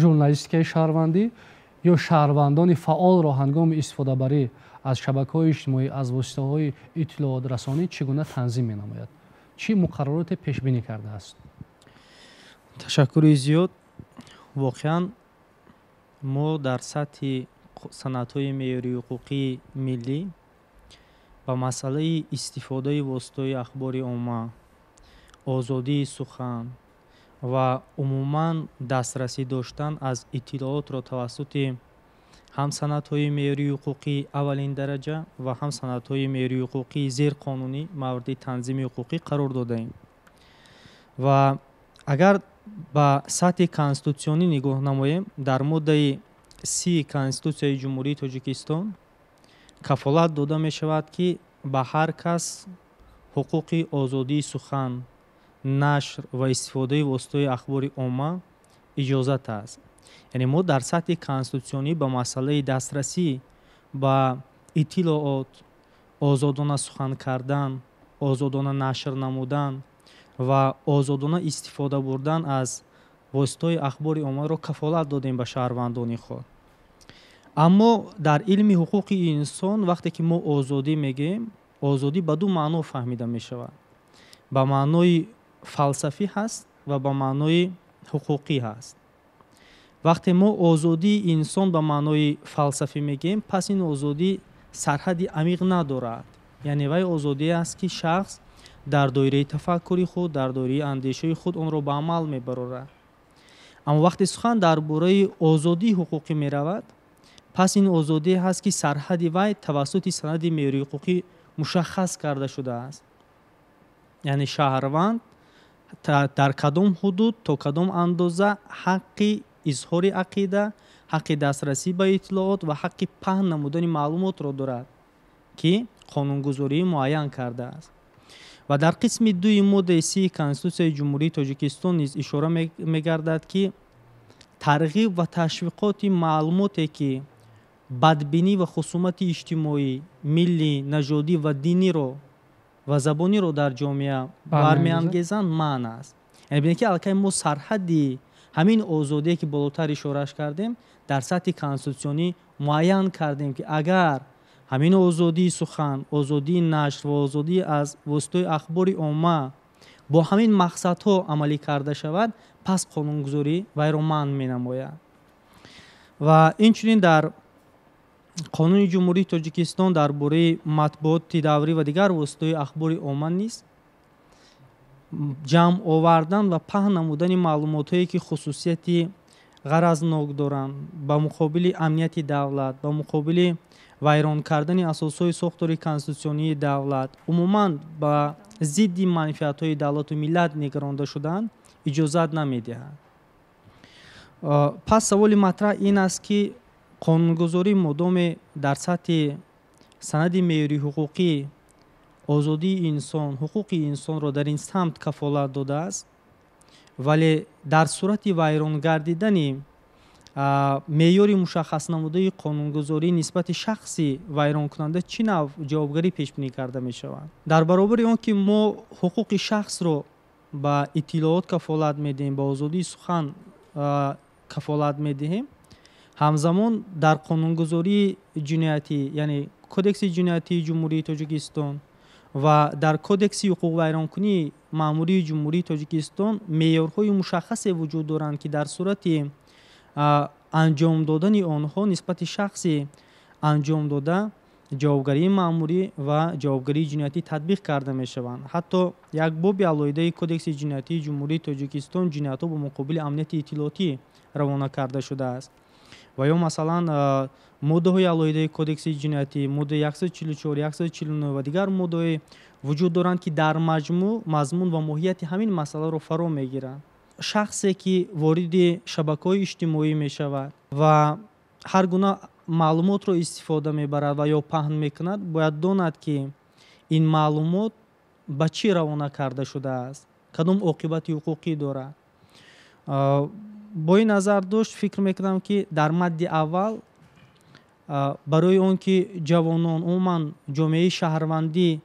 журналистикаи шаҳрвандӣ ё шаҳрвандони фаъолро ҳангоми истифодабарӣ аз шабакаҳои иҷтимоӣ, аз воситаҳои иттилоотрасонӣ чӣ гуна танзим менамояд? Чӣ муқаррароте пешбинӣ кардааст? Ташаккури зиёд. Воқеан мо дар сатҳи санадҳои меъёрии ҳуқуқии миллӣ ба масъалаи истифодаи воситаҳои ахбори омма, озодии сухан ва умуман дастрасӣ доштан аз иттилоотро тавассути ҳам санадҳои меъёрии ҳуқуқии аввалин дараҷа ва ҳам санадҳои меъёрии ҳуқуқии зерқонунӣ мавриди танзими ҳуқуқӣ қарор додаем. Ва агар ба сатҳи конститутсионӣ нигоҳ намоем, дар моддаи 30 Конститутсияи Ҷумҳурии Тоҷикистон кафолат дода мешавад, ки ба ҳар кас ҳуқуқи озодии сухан, нашр ва истифодаи воситаҳои ахбори омма иҷозат аст. Яъне мо дар сатҳи конститутсионӣ ба масъалаи дастрасӣ ба иттилоот, озодона сухан кардан, озодона нашр намудан ва озодона истифода бурдан аз воситаҳои ахбори оммаро кафолат додем ба шаҳрвандони худ. Аммо дар илми ҳуқуқи инсон вақте ки мо озодӣ мегӯем, озодӣ ба ду маъно фаҳмида мешавад. Ба маънои фалсафӣ ҳаст ва ба маънои ҳуқуқӣ ҳаст. Вақте мо озодии инсон ба маънои фалсафӣ мегӯем, пас ин озодӣ сарҳади амиқ надорад. Яъне вай озодие аст, ки шахс дар доираи тафаккури худ, дар доираи андешаи худ онро ба амал мебарорад. Аммо вақте сухан дар бораи озодии ҳуқуқӣ меравад, пас ин озодие ҳаст, ки сарҳади вай тавассути санади меъёрии ҳуқуқӣ мушаххас карда шудааст. Яъне шаҳрванд дар кадом ҳудуд то кадом андоза ҳаққи изҳори ақида, ҳаққи дастрасӣ ба иттилоот ва ҳаққи паҳн намудани маълумотро дорад, ки қонунгузорӣ муайян кардааст. Ва дар қисми дуи моддаи 30 Конститутсияи Ҷумҳурии Тоҷикистон низ ишора мегардад, ки тарғиб ва ташвиқоти маълумоте, ки бадбинӣ ва хусумати иҷтимоӣ, миллӣ, нажодӣ ва диниро ва забониро дар ҷомеа бармеангезанд, манъ аст. Яъне бинед, ки аллакай мо сарҳадди ҳамин озодие, ки болотар ишорааш кардем, дар сатҳи конститутсионӣ муайян кардем, ки агар ҳамин озодии сухан, озодии нашр ва озодӣ аз воситаҳои ахбори омма бо ҳамин мақсадҳо амалӣ карда шавад, пас қонунгузорӣ вайро манъ менамояд. Ва инчунин дар Қонуни Ҷумҳурии Тоҷикистон дар бораи матбуоти даврӣ ва дигар воситаҳои ахбори омма низ ҷамъ овардан ва паҳн намудани маълумотҳое, ки хусусияти ғаразнок доранд, ба муқобили амнияти давлат, ба муқобили вайрон кардани асосҳои сохтори конститутсионии давлат, умуман ба зидди манфиатҳои давлату миллат нигаронда шудаанд, иҷозат намедиҳад. Пас саволи матраҳ ин аст, ки қонунгузорӣ модоме дар сатҳи санади меъёрии ҳуқуқӣ озодии инсон, ҳуқуқи инсонро дар ин самт кафолат додааст, вале дар сурати вайрон гардидани Меъёри мушаххас намудаи қонунгузорӣ нисбати шахси вайронкунанда чӣ навъ ҷавобгарӣ пешбинӣ карда мешавад? Дар баробари он ки мо ҳуқуқи шахсро ба иттилоот кафолат медиҳем, ба озодии сухан кафолат медиҳем, ҳамзамон дар қонунгузории ҷиноятӣ, яъне Кодекси ҷиноятии Ҷумҳурии Тоҷикистон ва дар Кодекси ҳуқуқвайронкунии маъмурии Ҷумҳурии Тоҷикистон меъёрҳои мушаххасе вуҷуд доранд, ки дар сурати анҷом додани онҳо нисбати шахси анҷомдода ҷавобгарии маъмурӣ ва ҷавобгарии ҷиноятӣ татбиқ карда мешаванд. Ҳатто як боби алоҳидаи Кодекси ҷиноятии Ҷумҳурии Тоҷикистон ҷиноятҳо бо муқобили амнияти иттилоотӣ равона карда шудааст. Ва ё масалан моддаҳои алоҳидаи Кодекси ҷиноятӣ, моддаи 144, 149 ва дигар моддаҳое вуҷуд доранд, ки дар маҷмӯъ мазмун ва моҳияти ҳамин масъаларо фаро мегиранд. Шахсе ки вориди шабакаҳои иҷтимоӣ мешавад ва ҳар гуна маълумотро истифода мебарад ва ё паҳн мекунад, бояд донад, ки ин маълумот ба чӣ равона карда шудааст, кадом оқибати ҳуқуқӣ дорад. Бо ин назар дошт фикр мекунам, ки дар мадди аввал барои он ки ҷавонон, умуман ҷомеаи шаҳрвандӣ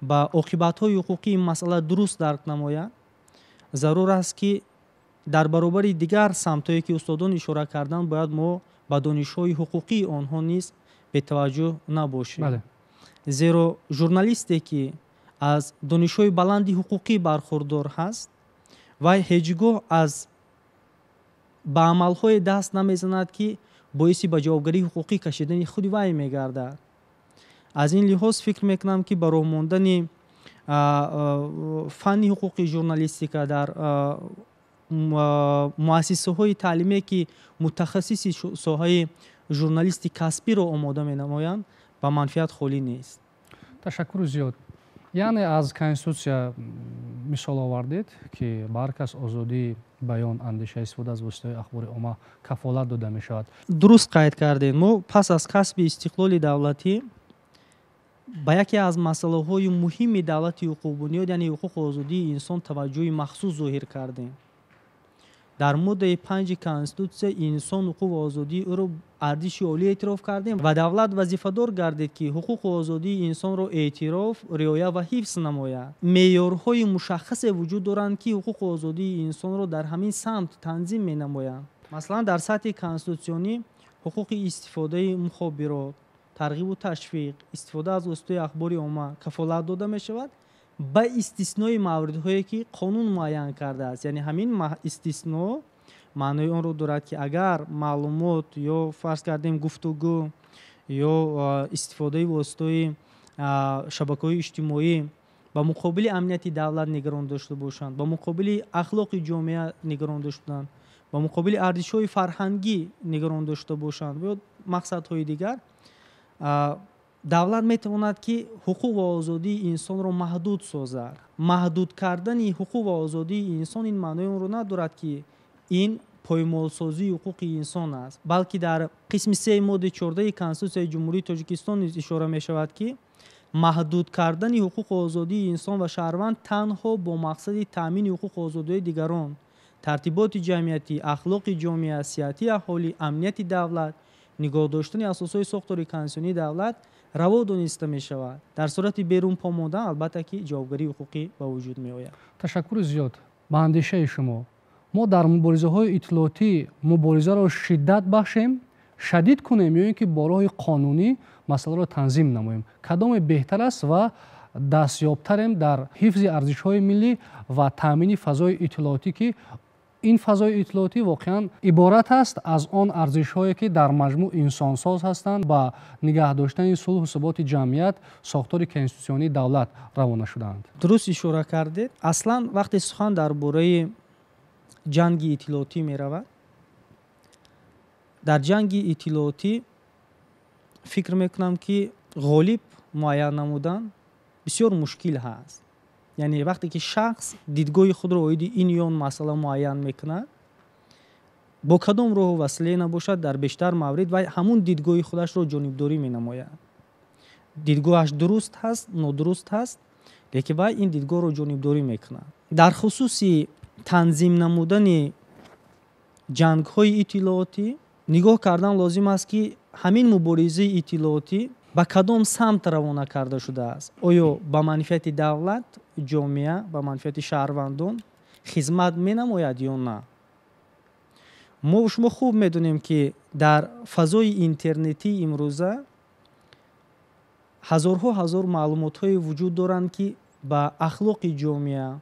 ба оқибатҳои ҳуқуқии ин масъала дуруст дарк намояд, зарур аст, ки дар баробари дигар самтҳое ки устодон ишора карданд, бояд мо ба донишҳои ҳуқуқии онҳо низ бетаваҷҷӯҳ набошем. Зеро журналисте ки аз донишҳои баланди ҳуқуқӣ бархурдор ҳаст, вай ҳеҷ гоҳ аз ба амалҳое даст намезанад, ки боиси ба ҷавобгарии ҳуқуқӣ кашидани худи вай мегардад. Аз ин лиҳоз фикр мекунам, ки ба роҳ мондани фанни ҳуқуқи журналистика дар муассисаҳои таълимие, ки мутахассиси соҳаи журналисти касбиро омода менамоянд, ба манфиат холӣ нест. Ташаккури зиёд. Яъне аз Конститутсия мисол овардед, ки ба ҳар кас озодии баён, андеша, истифода аз воситаҳои ахбори омма кафолат дода мешавад. Дуруст қайд кардем. Мо пас аз касби истиқлоли давлатӣ ба яке аз масъалаҳои муҳими давлати ҳуқуқбунёд, яъне ҳуқуқу озодии инсон, таваҷҷӯҳи махсус зоҳир кардем. Дар моддаи 5 Конститутсия инсон, ҳуқуқ ва озодии ӯро арзиши олӣ эътироф кардем ва давлат вазифадор гардид, ки ҳуқуқу озодии инсонро эътироф, риоя ва ҳифз намояд. Меъёрҳои мушаххасе вуҷуд доранд, ки ҳуқуқу озодии инсонро дар ҳамин самт танзим менамоянд. Масалан, дар сатҳи конститутсионӣ ҳуқуқи истифодаи мухобирот, тарғибу ташвиқ, истифода аз воситаи ахбори омма кафолат дода мешавад, ба истиснои мавридҳое ки қонун муайян кардааст. Яъне ҳамин истисно маънои онро дорад, ки агар маълумот ё фарз кардем гуфтугӯ ё истифодаи воситаи шабакаҳои иҷтимоӣ ба муқобили амнияти давлат нигарон дошта бошанд, ба муқобили ахлоқи ҷомеа нигарон доштанд, ба муқобили арзишҳои фарҳангӣ нигарон дошта бошанд ё мақсадҳои дигар, давлат метавонад, ки ҳуқуқ ва озодии инсонро маҳдуд созад. Маҳдуд кардани ҳуқуқ ва озодии инсон ин маънои онро надорад, ки ин поймолсозии ҳуқуқи инсон аст, балки дар қисми 3 моддаи 14 Конститутсияи Ҷумҳурии Тоҷикистон низ ишора мешавад, ки маҳдуд кардани ҳуқуқу озодии инсон ва шаҳрванд танҳо бо мақсади таъмини ҳуқуқу озодиҳои дигарон, тартиботи ҷамъиятӣ, ахлоқи ҷомеа, сиҳатии аҳолӣ, амнияти давлат, нигоҳ доштани асосҳои сохтори конститутсионии давлат раво дониста мешавад. Дар сурати берун по мондан, албатта, ки ҷавобгарии ҳуқуқӣ ба вуҷуд меояд. Ташаккури зиёд. Ба андешаи шумо, мо дар муборизаҳои иттилоотӣ муборизаро шиддат бахшем, шадид кунем ё ин ки бо роҳи қонунӣ масъаларо танзим намоем? Кадоме беҳтар аст ва дастёбтарем дар ҳифзи арзишҳои миллӣ ва таъмини фазои иттилоотӣ, ки ин фазои иттилоотӣ воқеан иборат аст аз он арзишҳое, ки дар маҷмӯъ инсонсоз ҳастанд, ба нигаҳ доштани сулҳу суботи ҷамъият, сохтори конститутсионии давлат равона шудаанд? Дуруст ишора кардед. Аслан вақте сухан дар бораи ҷанги иттилоотӣ меравад, дар ҷанги иттилоотӣ фикр мекунам, ки ғолиб муайян намудан бисёр мушкил ҳаст. Яъне вақте ки шахс дидгоҳи худро оиди ин ё он масъала муайян мекунад, бо кадом роҳу василае набошад, дар бештар маврид вай ҳамун дидгоҳи худашро ҷонибдорӣ менамояд. Дидгоҳаш дуруст ҳаст, нодуруст ҳаст, лекин вай ин дидгоҳро ҷонибдорӣ мекунад. Дар хусуси танзим намудани ҷангҳои иттилоотӣ Нигоҳ кардан лозим аст, ки ҳамин муборизаи иттилоотӣ ба кадом самт равона карда шудааст. Оё ба манфиати давлат, ҷомеа, ба манфиати шаҳрвандон хизмат менамояд ё на? Мо шумо хуб медонем, ки дар фазои интернетии имрӯза ҳазорҳо ҳазор маълумотҳое вуҷуд доранд, ки ба ахлоқи ҷомеа,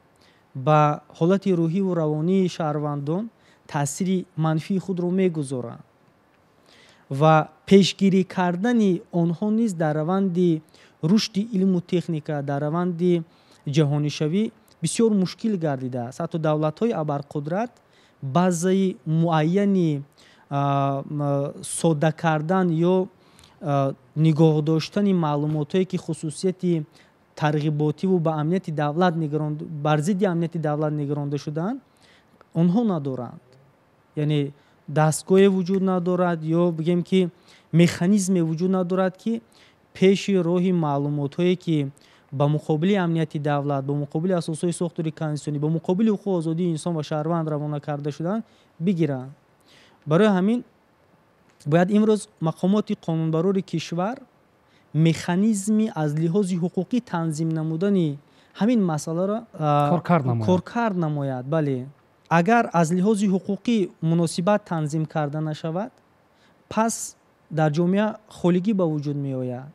ба ҳолати рӯҳиву равонии шаҳрвандон таъсири манфии худро мегузоранд ва пешгирӣ кардани онҳо низ дар раванди рушди илму техника, дар раванди ҷаҳонишавӣ бисёр мушкил гардидааст. Ҳатто давлатҳои абарқудрат баъзаи муайяни содда кардан ё нигоҳ доштани маълумотҳое, ки хусусияти тарғиботиву ба амнияти давлат бар зидди амнияти давлат нигаронда шудаанд, онҳо надоранд. Яъне дастгоҳе вуҷуд надорад ё бигем, ки механизме вуҷуд надорад, ки пеши роҳи маълумотҳое, ки ба муқобили амнияти давлат, ба муқобили асосҳои сохтори конститутсионӣ, ба муқобили ҳуқуқу озодии инсон ва шаҳрванд равона карда шудаанд, бигиранд. Барои ҳамин бояд имрӯз мақомоти қонунбарори кишвар механизми аз лиҳози ҳуқуқӣ танзим намудани ҳамин масъаларо коркард намояд. Бале, агар аз лиҳози ҳуқуқӣ муносибат танзим карда нашавад, пас дар ҷомеа холигӣ ба вуҷуд меояд.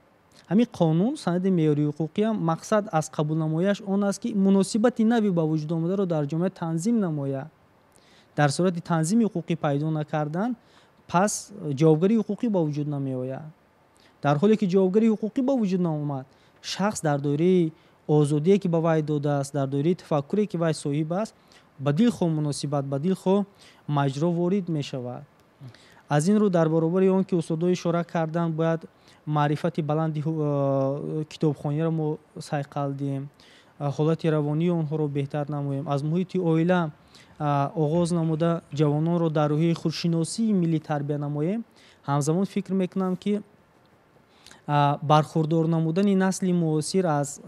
Ҳамин қонун, санади меъёрии ҳуқуқиам мақсад аз қабулнамояш он аст, ки муносибати нави ба вуҷуд омадаро дар ҷомеа танзим намояд. Дар сурати танзими ҳуқуқӣ пайдо накардан, пас ҷавобгарии ҳуқуқӣ ба вуҷуд намеояд. Дар ҳоле ки ҷавобгарии ҳуқуқӣ ба вуҷуд наомад, шахс дар доираи озодие, ки ба вай додааст, дар доираи тафаккуре, ки вай соҳиб аст, ба дилхоҳ муносибат, ба дилхоҳ маҷро ворид мешавад. Аз ин рӯ, дар баробари он ки устодҳо ишора карданд, бояд маърифати баланди китобхониро мо сайқал диҳем, ҳолати равонии онҳоро беҳтар намоем, аз муҳити оила оғоз намуда ҷавононро дар рӯҳияи худшиносии миллӣ тарбия намоем. Ҳамзамон фикр мекунам, ки бархурдор намудани насли муосир аз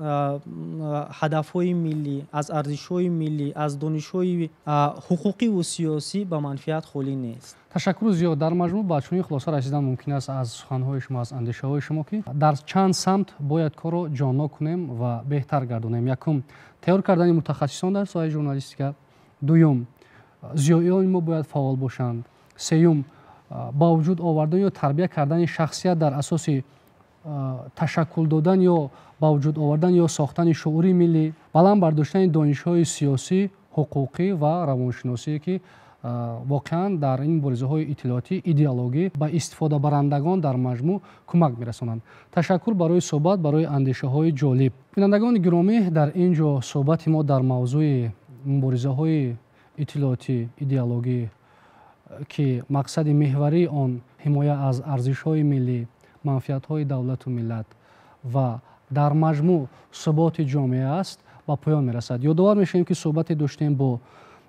ҳадафҳои миллӣ, аз арзишҳои миллӣ, аз донишҳои ҳуқуқиву сиёсӣ ба манфиат холӣ нест. Ташаккур зиёд. Дар маҷмӯъ ба чунин хулоса расидан мумкин аст аз суханҳои шумо, аз андешаҳои шумо, ки дар чанд самт бояд корро ҷоннок кунем ва беҳтар гардонем. Якум, тайёр кардани мутахассисон дар соҳаи журналистика. Дуюм, зиёиёни мо бояд фаъол бошанд. Сеюм, ба вуҷуд овардан ё тарбия кардани шахсият дар асоси ташаккул додан ё ба вуҷуд овардан ё сохтани шуури миллӣ, баланд бардоштани донишҳои сиёсӣ, ҳуқуқӣ ва равоншиносие, ки воқеан дар ин муборизаҳои иттилоотӣ, идеологӣ ба истифодабарандагон дар маҷмӯъ кӯмак мерасонанд. Ташаккур барои суҳбат, барои андешаҳои ҷолиб. Бинандагони гиромӣ, дар ин ҷо суҳбати мо дар мавзӯи муборизаҳои иттилоотӣ, идеологӣ, ки мақсади меҳварии он ҳимоя аз арзишҳои миллӣ, манфиатҳои давлату миллат ва дар маҷмӯъ суботи ҷомеа аст, ба поён мерасад. Ёдовар мешавем, ки суҳбате доштем бо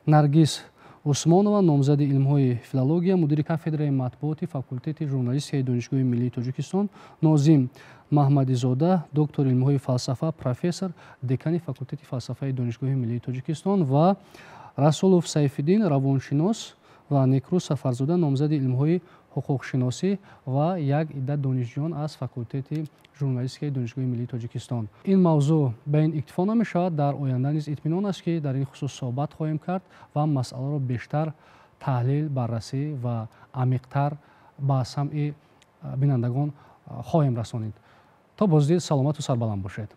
Наргиз Усмонова, номзади илмҳои филология, мудири кафедраи матбуоти факултети журналистикаи Донишгоҳи миллии Тоҷикистон, Нозим Маҳмадизода, доктори илмҳои фалсафа, профессор, декани факултети фалсафаи Донишгоҳи миллии Тоҷикистон ва Расулов Сайфиддин, равоншинос ва Некрӯз Сафарзода, номзади илмҳои ҳуқуқшиносӣ ва як идда донишҷӯён аз факултети журналистикаи Донишгоҳи миллии Тоҷикистон. Ин мавзӯъ ба ин иктифо намешавад. Дар оянда низ итминон аст, ки дар ин хусус суҳбат хоҳем кард ва масъаларо бештар таҳлил, баррасӣ ва амиқтар ба самъи бинандагон хоҳем расонид. То боздид, саломату сарбаланд бошед.